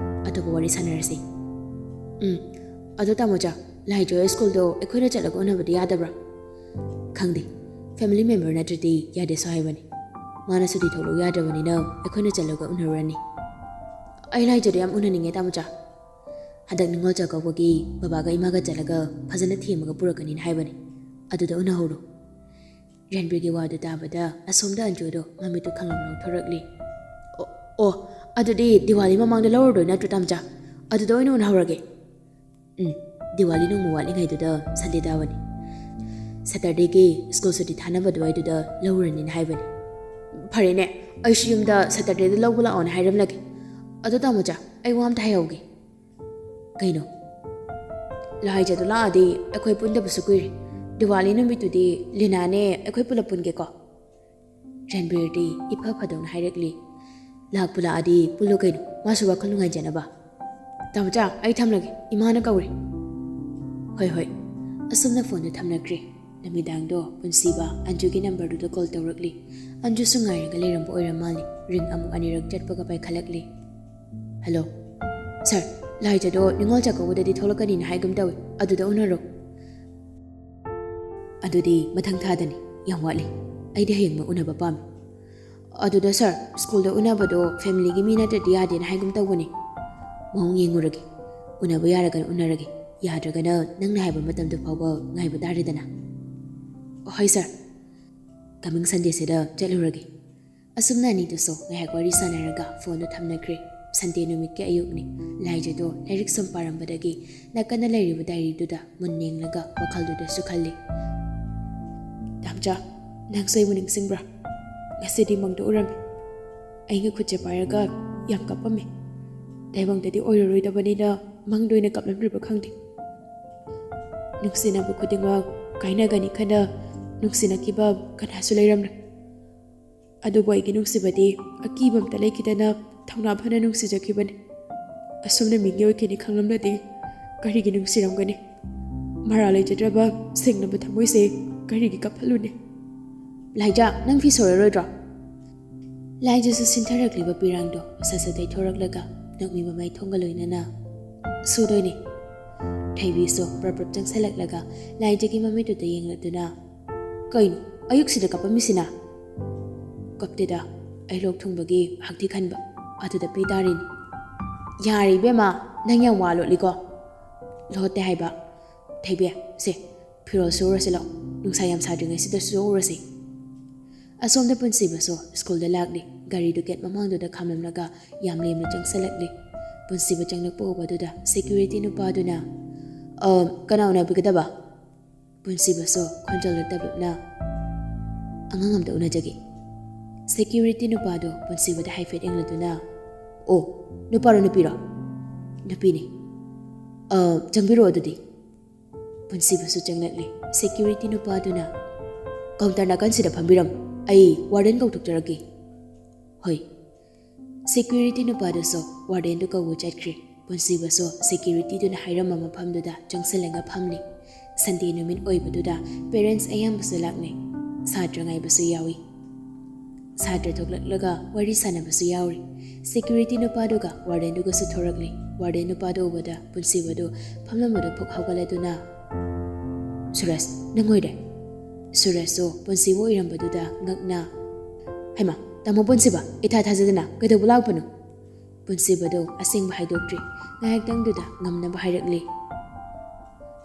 ꯑꯇꯣꯞꯄ ꯋꯥꯔꯤ ꯁꯥꯟꯅꯔꯁꯤ꯫ ꯎꯝ, ꯑꯗꯣ ꯇꯥꯃꯣꯆꯥ, ꯂꯥꯏꯖꯣꯏ ꯁ꯭ꯀꯨꯜꯗꯣ ꯑꯩꯈꯣꯏꯅ ꯆꯠꯂꯒ ꯎꯅꯕꯗꯤ ꯌꯥꯗꯕ꯭ꯔꯥ? ꯈꯪꯗꯦ, ꯐꯦꯃꯤꯂꯤ ꯃꯦꯝꯕꯔ ꯅꯠꯇ꯭ꯔꯗꯤ ꯌꯥꯗꯦꯁꯨ ꯍꯥꯏꯕꯅꯤ꯫ ꯃꯥꯅ ꯁꯨꯇꯤ ꯊꯣꯛꯂꯛꯎ ꯌꯥꯗ꯭ꯔꯕꯅꯤꯅ ꯑꯩꯈꯣꯏꯅ ꯆꯠꯂꯒ ꯎꯅꯔꯨꯔꯅꯤ꯫ ꯑꯩ ꯂꯥꯏꯖꯣꯗꯣ ꯌꯥꯝ ꯎꯅꯅꯤꯡꯉꯦ ꯇꯥꯃꯣꯆꯥ꯫ ꯍꯟꯗꯛ ꯅꯤꯉꯣꯜ ꯆꯥꯛꯀꯧꯕꯒꯤ ꯕꯕꯥꯒ ꯏꯃꯥꯒ ꯆꯠꯂꯒ ꯐꯖꯅ ꯊꯦꯝꯃꯒ ꯄꯨꯔꯛꯀꯅꯤꯅ ꯍꯥꯏꯕꯅꯤ꯫ ꯑꯗꯨꯗ ꯎꯅꯍꯧꯔꯣ꯫ ꯔꯟꯕꯤꯔꯒꯤ ꯋꯥꯗꯨ ꯇꯥꯕꯗ ꯑꯁꯣꯝꯗ ꯑꯟꯖꯨꯗꯣ ꯃꯃꯤꯠꯇꯨ ꯈꯪꯂꯥꯎ ꯂꯥꯎꯊꯣꯔꯛꯂꯤ꯫ ꯑꯣ, ꯑꯣ, ꯑꯗꯨꯗꯤ ꯗꯤꯋꯥꯂꯤ ꯃꯃꯥꯡꯗ ꯂꯧꯔꯨꯗꯣꯏ ꯅꯠꯇ꯭ꯔꯣ ꯇꯥꯃꯣꯆꯥ? ꯑꯗꯨꯗ ꯑꯣꯏꯅ ꯎꯅꯍꯧꯔꯒꯦ꯫ ꯎꯝ, ꯗꯤꯋꯥꯂꯤ ꯅꯣꯡꯃ ꯋꯥꯠꯂꯤꯉꯩꯗꯨꯗ ꯁꯟꯗꯦ ꯇꯥꯕꯅꯤ꯫ ꯁꯇꯔꯗꯦꯒꯤ ꯁ꯭ꯀꯨꯜ ꯁꯨꯇꯤ ꯊꯥꯅꯕ ꯑꯗꯨꯋꯥꯏꯗꯨꯗ ꯂꯧꯔꯅꯤꯅ ꯍꯥꯏꯕꯅꯤ꯫ ꯐꯔꯦꯅꯦ, ꯑꯩꯁꯨ ꯌꯨꯝꯗ ꯁꯇꯔꯗꯦꯗ ꯂꯧꯕ ꯂꯥꯛꯑꯣꯅ ꯍꯥꯏꯔꯝꯂꯒꯦ꯫ ꯑꯗꯣ ꯇꯥꯃꯣꯆꯥ, ꯑꯩ ꯋꯥ ꯑꯝꯇ ꯍꯥꯏꯍꯧꯒꯦ꯫ ꯀꯩꯅꯣ? ꯂꯥꯏꯖꯗꯣ ꯂꯥꯛꯑꯗꯤ ꯑꯩꯈꯣꯏ ꯄꯨꯟꯗꯕꯁꯨ ꯀꯨꯏꯔꯦ꯫ ꯗꯤꯋꯥꯂꯤ ꯅꯨꯃꯤꯠꯇꯨꯗꯤ ꯂꯤꯅꯥꯅꯦ ꯑꯩꯈꯣꯏ ꯄꯨꯂꯞ ꯄꯨꯟꯒꯦꯀꯣ꯫ ꯔꯟꯕꯤꯔꯗꯤ ꯏꯐ ꯐꯗꯧꯅ ꯍꯥꯏꯔꯛꯂꯤ꯫ ꯂꯥꯛꯄꯨ ꯂꯥꯛꯑꯗꯤ ꯄꯨꯜꯂꯨ ꯀꯩꯅꯣ, ꯃꯥꯁꯨ ꯋꯥꯈꯜ ꯅꯨꯡꯉꯥꯏꯖꯅꯕ꯫ ꯇꯥꯃꯣꯆꯥ, ꯑꯩ ꯊꯝꯂꯒꯦ, ꯏꯃꯥꯅ ꯀꯧꯔꯦ꯫ ꯍꯣꯏ, ꯍꯣꯏ꯫ ꯑꯁꯨꯝꯅ ꯐꯣꯟꯗꯨ ꯊꯝꯅꯈ꯭ꯔꯦ꯫ ꯅꯨꯃꯤꯗꯥꯡꯗꯣ ꯄꯨꯟꯁꯤꯕ ꯑꯟꯖꯨꯒꯤ ꯅꯝꯕꯔꯗꯨꯗ ꯀꯣꯜ ꯇꯧꯔꯛꯂꯤ꯫ ꯑꯟꯖꯨꯁꯨ ꯉꯥꯏꯔꯒ ꯂꯩꯔꯝꯕ ꯑꯣꯏꯔ ꯃꯥꯜꯂꯤ꯫ ꯔꯤꯡ ꯑꯃꯨꯛ ꯑꯅꯤꯔꯛ ꯆꯠꯄꯒ ꯄꯥꯏꯈꯠꯂꯛꯂꯤ꯫ ꯍꯜꯂꯣ꯫ ꯁꯥꯔ, ꯂꯥꯏꯖꯗꯣ ꯅꯤꯉꯣꯜ ꯆꯥꯛꯀꯧꯕꯗꯗꯤ ꯊꯣꯛꯂꯛꯀꯅꯤꯅ ꯍꯥꯏꯒꯨꯝ ꯇꯧꯏ, ꯑꯗꯨꯗ ꯎꯅꯔꯣ꯫ ꯑꯗꯨꯗꯤ ꯃꯊꯪ ꯊꯥꯗꯅꯤ, ꯌꯥꯝ ꯋꯥꯠꯂꯤ꯫ ꯑꯩꯗꯤ ꯍꯌꯦꯡꯃꯛ ꯎꯅꯕ ꯄꯥꯝꯃꯤ꯫ ꯑꯗꯨꯗ ꯁꯥꯔ, ꯁ꯭ꯀꯨꯜꯗ ꯎꯅꯕꯗꯣ ꯐꯦꯃꯤꯂꯤꯒꯤ ꯃꯤ ꯅꯠꯇ꯭ꯔꯗꯤ ꯌꯥꯗꯦꯅ ꯍꯥꯏꯒꯨꯝ ꯇꯧꯕꯅꯤ꯫ ꯃꯑꯣꯡ ꯌꯦꯡꯉꯨꯔꯒꯦ꯫ ꯎꯅꯕ ꯌꯥꯔꯒꯅ ꯎꯅꯔꯒꯦ, ꯌꯥꯗ꯭ꯔꯒꯅ ꯅꯪꯅ ꯍꯥꯏꯕ ꯃꯇꯝꯗꯨ ꯐꯥꯎꯕ ꯉꯥꯏꯕ ꯇꯥꯔꯦꯗꯅ꯫ ꯍꯣꯏ ꯁꯥꯔ꯫ ꯀꯃꯤꯡ ꯁꯟꯗꯦꯁꯤꯗ ꯆꯠꯂꯨꯔꯒꯦ꯫ ꯑꯁꯨꯝꯅ ꯑꯅꯤꯗꯨꯁꯨ ꯉꯥꯏꯍꯥꯛ ꯋꯥꯔꯤ ꯁꯥꯟꯅꯔꯒ ꯐꯣꯟꯗꯨ ꯊꯝꯅꯈ꯭ꯔꯦ꯫ ꯁꯟꯗꯦ ꯅꯨꯃꯤꯠꯀꯤ ꯑꯌꯨꯛꯅꯤ꯫ ꯂꯥꯏꯖꯗꯣ ꯂꯥꯏꯔꯤꯛ ꯁꯨꯝ ꯄꯥꯔꯝꯕꯗꯒꯤ ꯅꯥꯀꯟꯗ ꯂꯩꯔꯤꯕ ꯗꯥꯏꯔꯤꯗꯨꯗ ꯃꯨꯟ ꯌꯦꯡꯂꯒ ꯋꯥꯈꯜꯗꯨꯗꯁꯨ ꯈꯜꯂꯤ꯫ "ꯇꯥꯝꯆꯥ, ꯅꯪꯁꯨ ꯑꯩꯕꯨ ꯅꯤꯡꯁꯤꯡꯕ꯭ꯔꯥ? ꯉꯁꯤꯗꯤ ꯃꯪꯗ ꯎꯔꯝꯃꯤ꯫ ꯑꯩꯒꯤ ꯈꯨꯠꯁꯦ ꯄꯥꯏꯔꯒ ꯌꯥꯝ ꯀꯞꯄꯝꯃꯤ꯫ ꯇꯥꯏꯕꯪꯗꯗꯤ ꯑꯣꯏꯔꯔꯣꯏꯗꯕꯅꯤꯅ ꯃꯪꯗ ꯑꯣꯏꯅ ꯀꯞꯂꯝꯂꯤꯕ꯭ꯔꯥ ꯈꯪꯗꯦ꯫ ꯅꯨꯡꯁꯤꯅꯕ ꯈꯨꯗꯤꯡꯃꯛ ꯀꯥꯏꯅꯒꯅꯤ ꯈꯟꯅ ꯅꯨꯡꯁꯤꯅꯈꯤꯕ ꯀꯅꯥꯁꯨ ꯂꯩꯔꯝꯂꯣꯏ꯫ ꯑꯗꯨꯕꯨ ꯑꯩꯒꯤ ꯅꯨꯡꯁꯤꯕꯗꯤ ꯑꯀꯤꯕ ꯑꯝꯇ ꯂꯩꯈꯤꯗꯅ ꯊꯧꯅꯥ ꯐꯅ ꯅꯨꯡꯁꯤꯖꯈꯤꯕꯅꯤ꯫ ꯑꯁꯨꯝꯅ ꯃꯤꯒꯤ ꯑꯣꯏꯈꯤꯅꯤ ꯈꯪꯂꯝꯂꯗꯤ ꯀꯔꯤꯒꯤ ꯅꯨꯡꯁꯤꯔꯝꯒꯅꯤ? ꯃꯔꯥꯜ ꯂꯩꯖꯗ꯭ꯔꯕ ꯁꯦꯡꯂꯕ ꯊꯃꯣꯏꯁꯦ ꯀꯔꯤꯒꯤ ꯀꯞꯍꯜꯂꯨꯅꯤ? ꯂꯥꯏꯖꯥ, ꯅꯪ ꯐꯤ ꯁꯣꯔꯔꯣꯏꯗ꯭ꯔꯣ? ꯂꯥꯏꯖꯥꯁꯨ ꯁꯤꯟꯊꯔꯛꯂꯤꯕ ꯄꯤꯔꯥꯡꯗꯣ ꯁꯠ ꯁꯠ ꯇꯩꯊꯣꯔꯛꯂꯒ ꯅꯣꯛꯃꯤ ꯃꯃꯥꯏ ꯊꯣꯡꯒ ꯂꯣꯏꯅꯅ, "ꯁꯨꯗꯣꯏꯅꯦ"꯫ ꯊꯣꯏꯕꯤꯁꯨ ꯄ꯭ꯔꯞ ꯄ꯭ꯔꯞ ꯆꯪꯁꯜꯂꯛꯂꯒ ꯂꯥꯏꯖꯥꯒꯤ ꯃꯃꯤꯠꯇꯨꯗ ꯌꯦꯡꯂꯗꯨꯅ, "ꯀꯩꯅꯣ, ꯑꯌꯨꯛꯁꯤꯗ ꯀꯞꯄꯝꯃꯤꯁꯤꯅ?" "ꯀꯞꯇꯦꯗ, ꯑꯩ ꯂꯣꯛ ꯊꯨꯡꯕꯒꯤ ꯍꯛꯊꯤ ꯈꯟꯕ, ꯑꯗꯨꯗ ꯄꯤ ꯇꯥꯔꯤꯅꯤ"꯫ "ꯌꯥꯔꯦ ꯏꯕꯦꯝꯃ, ꯅꯪ ꯌꯥꯝ ꯋꯥ ꯂꯣꯠꯂꯤꯀꯣ"꯫ "ꯂꯣꯠꯇꯦ ꯍꯥꯏꯕ꯫ ꯊꯣꯏꯕꯤ, ꯁꯦ, ꯐꯤꯔꯣꯜ ꯁꯨꯔꯁꯤ ꯂꯥꯎ, ꯅꯨꯡꯁꯥ ꯌꯥꯝ ꯁꯥꯗ꯭ꯔꯤꯉꯩꯁꯤꯗ ꯁꯨꯔꯁꯤ"꯫ ꯑꯁꯣꯝꯗ ꯄꯨꯟꯁꯤꯕꯁꯨ ꯁ꯭ꯀꯨꯜꯗ ꯂꯥꯛꯂꯤ꯫ ꯒꯥꯔꯤꯗꯨ ꯒꯦꯠ ꯃꯃꯥꯡꯗꯨꯗ ꯈꯥꯝꯂꯝꯂꯒ ꯌꯥꯝ ꯂꯦꯝꯅ ꯆꯪꯁꯜꯂꯛꯂꯤ꯫ ꯄꯨꯟꯁꯤꯕ ꯆꯪꯂꯛꯄ ꯎꯕꯗꯨꯗ ꯁꯦꯀ꯭ꯌꯨꯔꯤꯇꯤ ꯅꯨꯄꯥꯗꯨꯅ, "ꯑ, ꯀꯅꯥ ꯎꯅꯕꯤꯒꯗꯕ?" ꯄꯨꯟꯁꯤꯕꯁꯨ ꯈꯣꯟꯖꯦꯜꯗ ꯇꯞꯂꯞꯅ, "ꯑꯉꯥꯡ ꯑꯝꯇ ꯎꯅꯖꯒꯦ"꯫ ꯁꯦꯀ꯭ꯌꯨꯔꯤꯇꯤ ꯅꯨꯄꯥꯗꯨ ꯄꯨꯟꯁꯤꯕꯗ ꯍꯥꯏꯐꯦꯠ ꯌꯦꯡꯂꯗꯨꯅ, "ꯑꯣ, ꯅꯨꯄꯥꯔꯣ ꯅꯨꯄꯤꯔꯣ?" "ꯅꯨꯄꯤꯅꯤ"꯫ "ꯑ, ꯆꯪꯕꯤꯔꯛꯑꯣ ꯑꯗꯨꯗꯤ"꯫ ꯄꯨꯟꯁꯤꯕꯁꯨ ꯆꯪꯂꯛꯂꯤ꯫ ꯁꯦꯀ꯭ꯌꯨꯔꯤꯇꯤ ꯅꯨꯄꯥꯗꯨꯅ, "ꯀꯥꯎꯟꯇꯔ ꯅꯥꯀꯟꯁꯤꯗ ꯐꯝꯕꯤꯔꯝꯃꯨ, ꯑꯩ ꯋꯥꯔꯗꯦꯟ ꯀꯧꯊꯣꯛꯆꯔꯛꯀꯦ"꯫ "ꯍꯣꯏ"꯫ ꯁꯦꯀ꯭ꯌꯨꯔꯤꯇꯤ ꯅꯨꯄꯥꯗꯨꯁꯨ ꯋꯥꯔꯗꯦꯟꯗꯨ ꯀꯧꯕ ꯆꯠꯈ꯭ꯔꯦ꯫ ꯄꯨꯟꯁꯤꯕꯁꯨ ꯁꯦꯀ꯭ꯌꯨꯔꯤꯇꯤꯗꯨꯅ ꯍꯥꯏꯔꯝꯕ ꯃꯐꯝꯗꯨꯗ ꯆꯪꯁꯤꯜꯂꯒ ꯐꯝꯂꯤ꯫ ꯁꯟꯗꯦ ꯅꯨꯃꯤꯠ ꯑꯣꯏꯕꯗꯨꯗ ꯄꯦꯔꯦꯟꯠꯁ ꯑꯌꯥꯝꯕꯁꯨ ꯂꯥꯛꯅꯩ꯫ ꯁꯥꯇ꯭ꯔ ꯉꯥꯏꯕꯁꯨ ꯌꯥꯎꯏ꯫ ꯁꯥꯇ꯭ꯔ ꯊꯣꯛꯂꯛꯂꯒ ꯋꯥꯔꯤ ꯁꯥꯟꯅꯕꯁꯨ ꯌꯥꯎꯔꯤ꯫ ꯁꯦꯀ꯭ꯌꯨꯔꯤꯇꯤ ꯅꯨꯄꯥꯗꯨꯒ ꯋꯥꯔꯗꯦꯟꯗꯨꯒꯁꯨ ꯊꯣꯔꯛꯂꯤ꯫ ꯋꯥꯔꯗꯦꯟ ꯅꯨꯄꯥꯗꯨ ꯎꯕꯗ ꯄꯨꯟꯁꯤꯕꯗꯨ ꯐꯝꯂꯝꯕꯗꯨ ꯐꯨꯛ ꯍꯧꯒꯠꯂꯗꯨꯅ, "ꯁꯨꯔꯖ, ꯅꯪ ꯑꯣꯏꯔꯦ?" ꯁꯨꯔꯖꯁꯨ ꯄꯨꯟꯁꯤꯕ ꯑꯣꯏꯔꯝꯕꯗꯨꯗ ꯉꯛꯅ, "ꯍꯩꯃꯥ, ꯇꯥꯃꯣ ꯄꯨꯟꯁꯤꯕ, ꯏꯊꯥ ꯊꯥꯖꯗꯅ ꯀꯩꯗꯧꯕ ꯂꯥꯛꯄꯅꯣ?" ꯄꯨꯟꯁꯤꯕꯗꯨ ꯑꯁꯦꯡꯕ ꯍꯥꯏꯗꯣꯛꯇ꯭ꯔꯤ꯫ ꯉꯥꯏꯍꯥꯛꯇꯪꯗꯨꯗ ꯉꯝꯅꯕ ꯍꯥꯏꯔꯛꯂꯤ,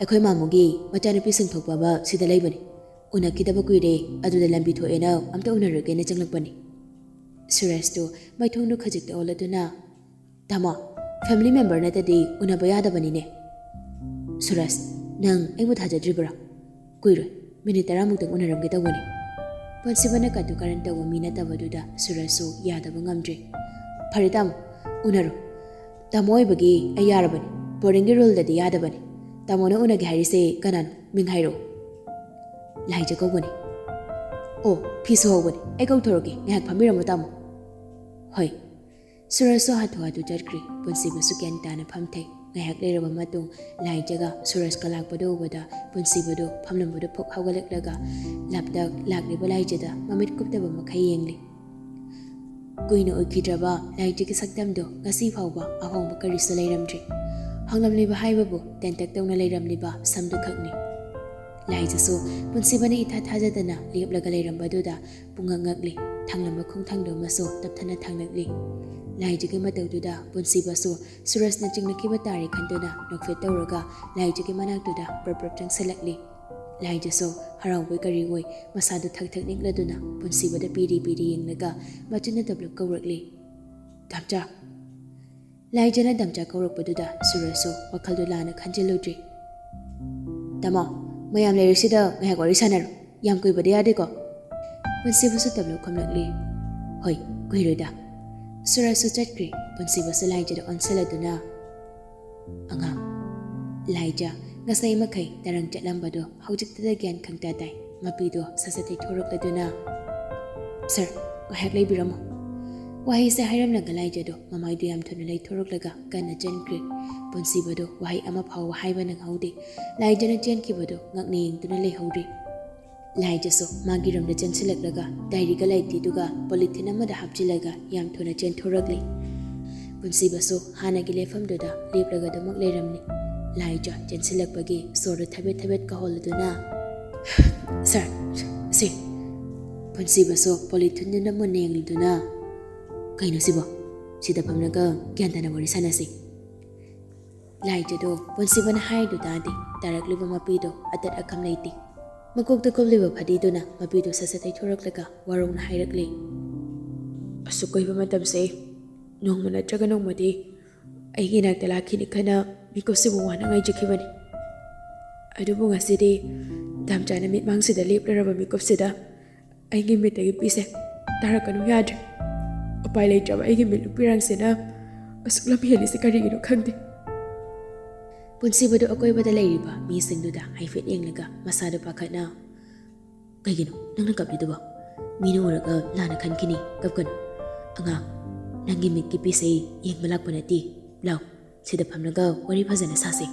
"ꯑꯩꯈꯣꯏ ꯃꯥꯃꯣꯒꯤ ꯃꯆꯥꯅꯨꯄꯤ ꯁꯦꯡꯊꯣꯛꯄ ꯑꯃ ꯁꯤꯗ ꯂꯩꯕꯅꯤ꯫ ꯎꯅꯈꯤꯗꯕ ꯀꯨꯏꯔꯦ, ꯑꯗꯨꯗ ꯂꯝꯕꯤ ꯊꯣꯛꯑꯦꯅ ꯑꯝꯇ ꯎꯅꯔꯨꯒꯦꯅ ꯆꯪꯂꯛꯄꯅꯤ"꯫ ꯁꯨꯔꯖꯇꯨ ꯃꯥꯏꯊꯣꯡꯗꯨ ꯈꯖꯤꯛꯇ ꯑꯣꯜꯂꯗꯨꯅ, "ꯇꯥꯃꯣ, ꯐꯦꯃꯤꯂꯤ ꯃꯦꯝꯕꯔ ꯅꯠꯇꯗꯤ ꯎꯅꯕ ꯌꯥꯗꯕꯅꯤꯅꯦ"꯫ "ꯁꯨꯔꯖ, ꯅꯪ ꯑꯩꯕꯨ ꯊꯥꯖꯗ꯭ꯔꯤꯕ꯭ꯔꯥ? ꯀꯨꯏꯔꯣꯏ, ꯃꯤꯅꯤꯠ ꯇꯔꯥꯃꯨꯛꯇꯪ ꯎꯅꯔꯝꯒꯦ ꯇꯧꯕꯅꯤ"꯫ ꯄꯨꯟꯁꯤꯕꯅ ꯀꯥꯇꯨ ꯀꯥꯔꯟ ꯇꯧꯕ ꯃꯤ ꯅꯠꯇꯕꯗꯨꯗ ꯁꯨꯔꯖꯁꯨ ꯌꯥꯗꯕ ꯉꯝꯗ꯭ꯔꯦ꯫ "ꯐꯔꯦ ꯇꯥꯃꯣ, ꯎꯅꯔꯣ꯫ ꯇꯥꯃꯣ ꯑꯣꯏꯕꯒꯤ ꯑꯩ ꯌꯥꯔꯕꯅꯤ꯫ ꯕꯣꯔꯗꯤꯡꯒꯤ ꯔꯨꯜꯗꯗꯤ ꯌꯥꯗꯕꯅꯤ꯫ ꯇꯥꯃꯣꯅ ꯎꯅꯒꯦ ꯍꯥꯏꯔꯤꯁꯦ ꯀꯅꯥꯅꯣ? ꯃꯤꯡ ꯍꯥꯏꯔꯛꯑꯣ"꯫ "ꯂꯥꯏꯖ ꯀꯧꯕꯅꯤ"꯫ "ꯑꯣ, ꯐꯤ ꯁꯨꯍꯧꯕꯅꯤ, ꯑꯩ ꯀꯧꯊꯣꯔꯛꯀꯦ, ꯉꯥꯏꯍꯥꯛ ꯐꯝꯕꯤꯔꯝꯃꯨ ꯇꯥꯃꯣ"꯫ "ꯍꯣꯏ"꯫ ꯁꯨꯔꯖꯁꯨ ꯍꯥꯊꯨ ꯍꯥꯊꯨ ꯆꯠꯈ꯭ꯔꯤ꯫ ꯄꯨꯟꯁꯤꯕꯁꯨ ꯒ꯭ꯌꯥꯟ ꯇꯥꯅ ꯐꯝꯊꯩ꯫ ꯉꯥꯏꯍꯥꯛ ꯂꯩꯔꯕ ꯃꯇꯨꯡ ꯂꯥꯏꯖꯒ ꯁꯨꯔꯖꯀ ꯂꯥꯛꯄꯗꯨ ꯎꯕꯗ ꯄꯨꯟꯁꯤꯕꯗꯨ ꯐꯝꯂꯝꯕꯗꯨ ꯐꯨꯛ ꯍꯧꯒꯠꯂꯛꯂꯒ ꯂꯥꯞꯇꯛ ꯂꯥꯛꯂꯤꯕ ꯂꯥꯏꯖꯗ ꯃꯃꯤꯠ ꯀꯨꯞꯇꯕ ꯃꯈꯩ ꯌꯦꯡꯂꯤ꯫ ꯀꯨꯏꯅ ꯑꯣꯏꯈꯤꯗ꯭ꯔꯕ ꯂꯥꯏꯖꯒꯤ ꯁꯛꯇꯝꯗꯨ ꯉꯁꯤ ꯐꯥꯎꯕ ꯑꯍꯣꯡꯕ ꯀꯔꯤꯁꯨ ꯂꯩꯔꯝꯗ꯭ꯔꯤ꯫ ꯍꯣꯡꯂꯝꯂꯤꯕ ꯍꯥꯏꯕꯕꯨ ꯇꯦꯟꯇꯛ ꯇꯧꯅ ꯂꯩꯔꯝꯂꯤꯕ ꯁꯝꯗꯨ ꯈꯛꯅꯤ꯫ ꯂꯥꯏꯖꯁꯨ ꯄꯨꯟꯁꯤꯕꯅ ꯏꯊꯥ ꯊꯥꯖꯗꯅ ꯂꯦꯞꯂꯒ ꯂꯩꯔꯝꯕꯗꯨꯗ ꯄꯨꯡꯉꯛ ꯉꯛꯂꯤ꯫ ꯊꯥꯡꯂꯝꯕ ꯈꯣꯡꯊꯥꯡꯗꯨ ꯑꯃꯁꯨ ꯇꯞꯊꯅ ꯊꯥꯡꯂꯛꯂꯤ꯫ ꯂꯥꯏꯖꯒꯤ ꯃꯇꯧꯗꯨꯗ ꯄꯨꯟꯁꯤꯕꯁꯨ ꯁꯨꯔꯖꯅ ꯆꯤꯡꯂꯛꯈꯤꯕ ꯇꯥꯔꯦ ꯈꯟꯗꯨꯅ ꯅꯣꯛꯐꯦꯠ ꯇꯧꯔꯒ ꯂꯥꯏꯖꯒꯤ ꯃꯅꯥꯛꯇꯨꯗ ꯄ꯭ꯔꯞ ꯄ꯭ꯔꯞ ꯆꯪꯁꯤꯜꯂꯛꯂꯤ꯫ ꯂꯥꯏꯖꯁꯨ ꯍꯔꯥꯎꯕꯣꯏ ꯀꯔꯤꯑꯣꯏ ꯃꯁꯥꯗꯨ ꯊꯛ ꯊꯛ ꯅꯤꯛꯂꯗꯨꯅ ꯄꯨꯟꯁꯤꯕꯗ ꯄꯤꯔꯤ ꯄꯤꯔꯤ ꯌꯦꯡꯂꯒ ꯃꯆꯤꯟꯅ ꯇꯞꯂꯞ ꯀꯧꯔꯛꯂꯤ, "ꯗꯥꯝꯆꯥ!" ꯂꯥꯏꯖꯅ ꯗꯥꯝꯆꯥ ꯀꯧꯔꯛꯄꯗꯨꯗ ꯁꯨꯔꯖꯁꯨ ꯋꯥꯈꯜꯗꯨ ꯂꯥꯟꯅ ꯈꯟꯖꯤꯜꯂꯨꯗ꯭ꯔꯤ꯫ "ꯇꯥꯃꯣ, ꯃꯌꯥꯝ ꯂꯩꯔꯤꯁꯤꯗ ꯉꯥꯏꯍꯥꯛ ꯋꯥꯔꯤ ꯁꯥꯟꯅꯔꯣ꯫ ꯌꯥꯝ ꯀꯨꯏꯕꯗꯤ ꯌꯥꯗꯦꯀꯣ"꯫ ꯄꯨꯟꯁꯤꯕꯁꯨ ꯇꯞꯂꯞ ꯈꯨꯝꯂꯛꯂꯤ, "ꯍꯣꯏ, ꯀꯨꯏꯔꯣꯏꯗ"꯫ ꯁꯨꯔꯖꯁꯨ ꯆꯠꯈ꯭ꯔꯤ꯫ ꯄꯨꯟꯁꯤꯕꯁꯨ ꯂꯥꯏꯖꯗ ꯑꯣꯟꯁꯤꯜꯂꯗꯨꯅ, "ꯑꯉꯥꯡ, ꯂꯥꯏꯖ ꯉꯁꯥꯏ ꯃꯈꯩ ꯇꯔꯪ ꯆꯠꯂꯝꯕꯗꯣ ꯍꯧꯖꯤꯛꯇꯗ ꯒ꯭ꯌꯥꯟ ꯈꯪꯇ ꯇꯥꯏ"꯫ ꯃꯄꯤꯗꯣ ꯁꯠ ꯁꯠ ꯇꯩꯊꯣꯔꯛꯂꯗꯨꯅ, "ꯁꯥꯔ, ꯉꯥꯏꯍꯥꯛ ꯂꯩꯕꯤꯔꯝꯃꯣ"꯫ ꯋꯥꯍꯩꯁꯦ ꯍꯥꯏꯔꯝꯂꯒ ꯂꯥꯏꯖꯗꯣ ꯃꯃꯥꯏꯗꯨ ꯌꯥꯝ ꯊꯨꯅ ꯂꯩꯊꯣꯔꯛꯂꯒ ꯀꯟꯅ ꯆꯦꯟꯈ꯭ꯔꯦ꯫ ꯄꯨꯟꯁꯤꯕꯗꯣ ꯋꯥꯍꯩ ꯑꯃ ꯐꯥꯎꯕ ꯍꯥꯏꯕ ꯅꯪꯍꯧꯗꯦ꯫ ꯂꯥꯏꯖꯅ ꯆꯦꯟꯈꯤꯕꯗꯣ ꯉꯛꯅ ꯌꯦꯡꯗꯨꯅ ꯂꯩꯍꯧꯔꯤ꯫ ꯂꯥꯏꯖꯁꯨ ꯃꯥꯒꯤ ꯔꯨꯝꯗ ꯆꯦꯟꯁꯤꯜꯂꯛꯂꯒ ꯗꯥꯏꯔꯤꯒ ꯂꯥꯏꯔꯤꯛꯇꯤꯗꯨꯒ ꯄꯣꯂꯤꯊꯤꯟ ꯑꯃꯗ ꯍꯥꯞꯆꯤꯜꯂꯒ ꯌꯥꯝ ꯊꯨꯅ ꯆꯦꯟꯊꯣꯔꯛꯂꯤ꯫ ꯄꯨꯟꯁꯤꯕꯁꯨ ꯍꯥꯟꯅꯒꯤ ꯂꯦꯞꯐꯝꯗꯨꯗ ꯂꯦꯞꯂꯒ ꯑꯗꯨꯃꯛ ꯂꯩꯔꯝꯂꯤ꯫ ꯂꯥꯏꯖ ꯆꯦꯟꯁꯤꯜꯂꯛꯄꯒꯤ ꯁꯣꯔꯗꯨ ꯊꯕꯦꯠ ꯊꯕꯦꯠ ꯀꯥꯍꯣꯜꯂꯗꯨꯅ, "ꯁꯥꯔ, ꯁꯤ"꯫ ꯄꯨꯟꯁꯤꯕꯁꯨ ꯄꯣꯂꯤꯊꯤꯟꯗꯨꯗ ꯃꯨꯟꯅ ꯌꯦꯡꯂꯗꯨꯅ, "ꯀꯩꯅꯣ ꯁꯤꯕꯣ? ꯁꯤꯗ ꯐꯝꯂꯒ ꯒ꯭ꯌꯥꯟ ꯇꯥꯅ ꯋꯥꯔꯤ ꯁꯥꯟꯅꯁꯤ"꯫ ꯂꯥꯏꯖꯗꯣ ꯄꯨꯟꯁꯤꯕꯅ ꯍꯥꯏꯔꯤꯗꯨ ꯇꯥꯗꯦ꯫ ꯇꯥꯔꯛꯂꯤꯕ ꯃꯄꯤꯗꯣ ꯑꯇꯠ ꯑꯈꯝ ꯂꯩꯇꯦ꯫ ꯃꯀꯣꯛꯇ ꯀꯨꯞꯂꯤꯕ ꯐꯗꯤꯗꯨꯅ ꯃꯄꯤꯗꯨ ꯁꯠ ꯁꯠ ꯇꯩꯊꯣꯔꯛꯂꯒ ꯋꯥꯔꯧꯅ ꯍꯥꯏꯔꯛꯂꯦ, "ꯑꯁꯨꯛ ꯀꯨꯏꯕ ꯃꯇꯝꯁꯦ ꯅꯣꯡꯃ ꯅꯠꯇ꯭ꯔꯒ ꯅꯣꯡꯃꯗꯤ ꯑꯩꯒꯤ ꯏꯅꯥꯛꯇ ꯂꯥꯛꯈꯤꯅꯤ ꯈꯟꯅ ꯃꯤꯀꯨꯞꯁꯤꯕꯨ ꯋꯥꯅ ꯉꯥꯏꯖꯈꯤꯕꯅꯤ꯫ ꯑꯗꯨꯕꯨ ꯉꯁꯤꯗꯤ ꯗꯥꯝꯆꯥꯅ ꯃꯤꯠꯃꯥꯡꯁꯤꯗ ꯂꯦꯞꯂꯔꯕ ꯃꯤꯀꯨꯞꯁꯤꯗ ꯑꯩꯒꯤ ꯃꯤꯠꯇꯒꯤ ꯄꯤꯁꯦ ꯇꯥꯔꯛꯀꯅꯨ ꯌꯥꯗ꯭ꯔꯦ꯫ ꯎꯄꯥꯏ ꯂꯩꯇ꯭ꯔꯕ ꯑꯩꯒꯤ ꯃꯤꯠꯂꯨ ꯄꯤꯔꯥꯡꯁꯤꯅ ꯑꯁꯨꯛ ꯂꯝ ꯍꯦꯜꯂꯤꯁꯦ ꯀꯔꯤꯒꯤꯅꯣ ꯈꯪꯗꯦ"꯫ ꯄꯨꯟꯁꯤꯕꯗꯨ ꯑꯀꯣꯏꯕꯗ ꯂꯩꯔꯤꯕ ꯃꯤꯁꯤꯡꯗꯨꯗ ꯍꯥꯏꯐꯦꯠ ꯌꯦꯡꯂꯒ ꯃꯁꯥꯗꯨ ꯄꯥꯈꯠꯅ, "ꯀꯩꯒꯤꯅꯣ ꯅꯪꯅ ꯀꯞꯂꯤꯗꯨꯕꯣ? ꯃꯤꯅ ꯎꯔꯒ ꯂꯥꯟꯅ ꯈꯟꯈꯤꯅꯤ, ꯀꯞꯀꯅꯨ꯫ ꯑꯉꯥꯡ, ꯅꯪꯒꯤ ꯃꯤꯠꯀꯤ ꯄꯤꯁ ꯑꯩ ꯌꯦꯡꯕ ꯂꯥꯛꯄ ꯅꯠꯇꯦ꯫ ꯂꯥꯎ, ꯁꯤꯗ ꯐꯝꯂꯒ ꯋꯥꯔꯤ ꯐꯖꯅ ꯁꯥꯁꯦ"꯫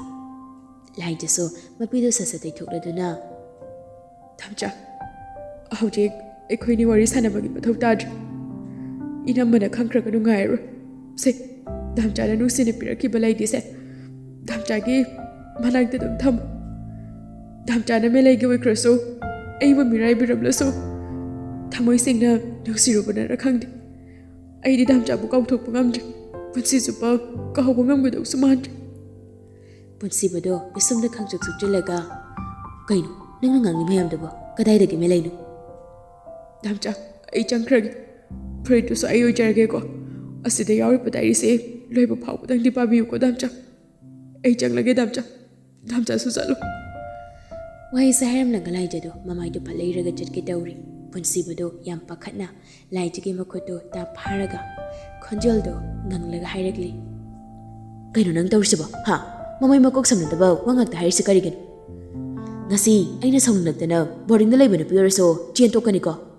ꯂꯥꯏꯖꯁꯨ ꯃꯄꯤꯗꯨ ꯁꯠ ꯁꯠ ꯇꯩꯊꯣꯛꯂꯗꯨꯅ, "ꯗꯥꯝꯆꯥ, ꯍꯧꯖꯤꯛ ꯑꯩꯈꯣꯏꯅꯤ ꯋꯥꯔꯤ ꯁꯥꯟꯅꯕꯒꯤ ꯃꯊꯧ ꯇꯥꯗ꯭ꯔꯦ꯫ ꯏꯅꯝꯃꯅ ꯈꯪꯈ꯭ꯔꯒ ꯅꯨꯡꯉꯥꯏꯔꯣꯏ꯫ ꯁꯦ, ꯗꯥꯝꯆꯥꯅ ꯅꯨꯡꯁꯤꯅ ꯄꯤꯔꯛꯈꯤꯕ ꯂꯩꯗꯤꯁꯦ ꯗꯥꯝꯆꯥꯒꯤ ꯃꯅꯥꯛꯇ ꯑꯗꯨꯝ ꯊꯝꯃꯨ꯫ ꯗꯥꯝꯆꯥꯅ ꯃꯤꯂꯩꯒꯤ ꯑꯣꯏꯈ꯭ꯔꯁꯨ, ꯑꯩꯕꯨ ꯃꯤꯔꯥꯏꯕꯤꯔꯝꯂꯁꯨ, ꯊꯃꯣꯏ ꯁꯦꯡꯅ ꯅꯨꯡꯁꯤꯔꯨꯕꯅꯔ ꯈꯪꯗꯦ, ꯑꯩꯗꯤ ꯗꯥꯝꯆꯥꯕꯨ ꯀꯥꯎꯊꯣꯛꯄ ꯉꯝꯗ꯭ꯔꯦ꯫ ꯄꯨꯟꯁꯤ ꯆꯨꯞꯄ ꯀꯥꯎꯕ ꯉꯝꯒꯗꯧꯁꯨ ꯃꯥꯟꯗ꯭ꯔꯦ"꯫ ꯄꯨꯟꯁꯤꯕꯗꯣ ꯄꯤꯁꯨꯝꯗ ꯈꯪꯆꯨꯛ ꯆꯨꯛꯆꯤꯜꯂꯒ, "ꯀꯩꯅꯣ ꯅꯪꯅ ꯉꯥꯡꯂꯤ ꯃꯌꯥꯝꯗꯨꯕꯣ? ꯀꯗꯥꯏꯗꯒꯤ ꯃꯤꯂꯩꯅꯣ?" "ꯗꯥꯝꯆꯥ, ꯑꯩ ꯆꯪꯈ꯭ꯔꯒꯦ꯫ ꯐꯨꯔꯤꯠꯇꯨꯁꯨ ꯑꯩ ꯑꯣꯏꯖꯔꯒꯦꯀꯣ꯫ ꯑꯁꯤꯗ ꯌꯥꯎꯔꯤꯕ ꯗꯥꯏꯔꯤꯁꯦ ꯂꯣꯏꯕ ꯐꯥꯎꯕꯗꯪꯗꯤ ꯄꯥꯕꯤꯌꯨꯀꯣ ꯗꯥꯝꯆꯥ꯫ ꯑꯩ ꯆꯪꯂꯒꯦ ꯗꯥꯝꯆꯥ꯫ ꯗꯥꯝꯆꯥꯁꯨ ꯆꯠꯂꯨ"꯫ ꯋꯥꯍꯩꯁꯦ ꯍꯥꯏꯔꯝꯂꯒ ꯂꯥꯏꯖꯗꯣ ꯃꯃꯥꯏꯗꯨ ꯐꯠ ꯂꯩꯔꯒ ꯆꯠꯀꯦ ꯇꯧꯔꯤ꯫ ꯄꯨꯟꯁꯤꯕꯗꯣ ꯌꯥꯝ ꯄꯥꯈꯠꯅ ꯂꯥꯏꯖꯒꯤ ꯃꯈꯨꯠꯇꯨ ꯇꯥꯞ ꯐꯥꯔꯒ ꯈꯣꯟꯖꯦꯜꯗꯣ ꯉꯪꯂꯒ ꯍꯥꯏꯔꯛꯂꯤ, "ꯀꯩꯅꯣ ꯅꯪ ꯇꯧꯔꯤꯁꯤꯕꯣ, ꯍꯥ? ꯃꯃꯩ ꯃꯀꯣꯛ ꯁꯝꯅꯗꯕ ꯋꯥ ꯉꯥꯛꯇ ꯍꯥꯏꯔꯤꯁꯤ ꯀꯔꯤꯒꯤꯅꯣ? ꯉꯁꯤ ꯑꯩꯅ ꯁꯥꯎꯅꯤꯡꯂꯛꯇꯅ ꯕꯣꯔꯗꯤꯡꯗ ꯂꯩꯕ ꯅꯨꯄꯤ ꯑꯣꯏꯔꯁꯨ ꯆꯦꯟꯊꯣꯛꯀꯅꯤꯀꯣ"꯫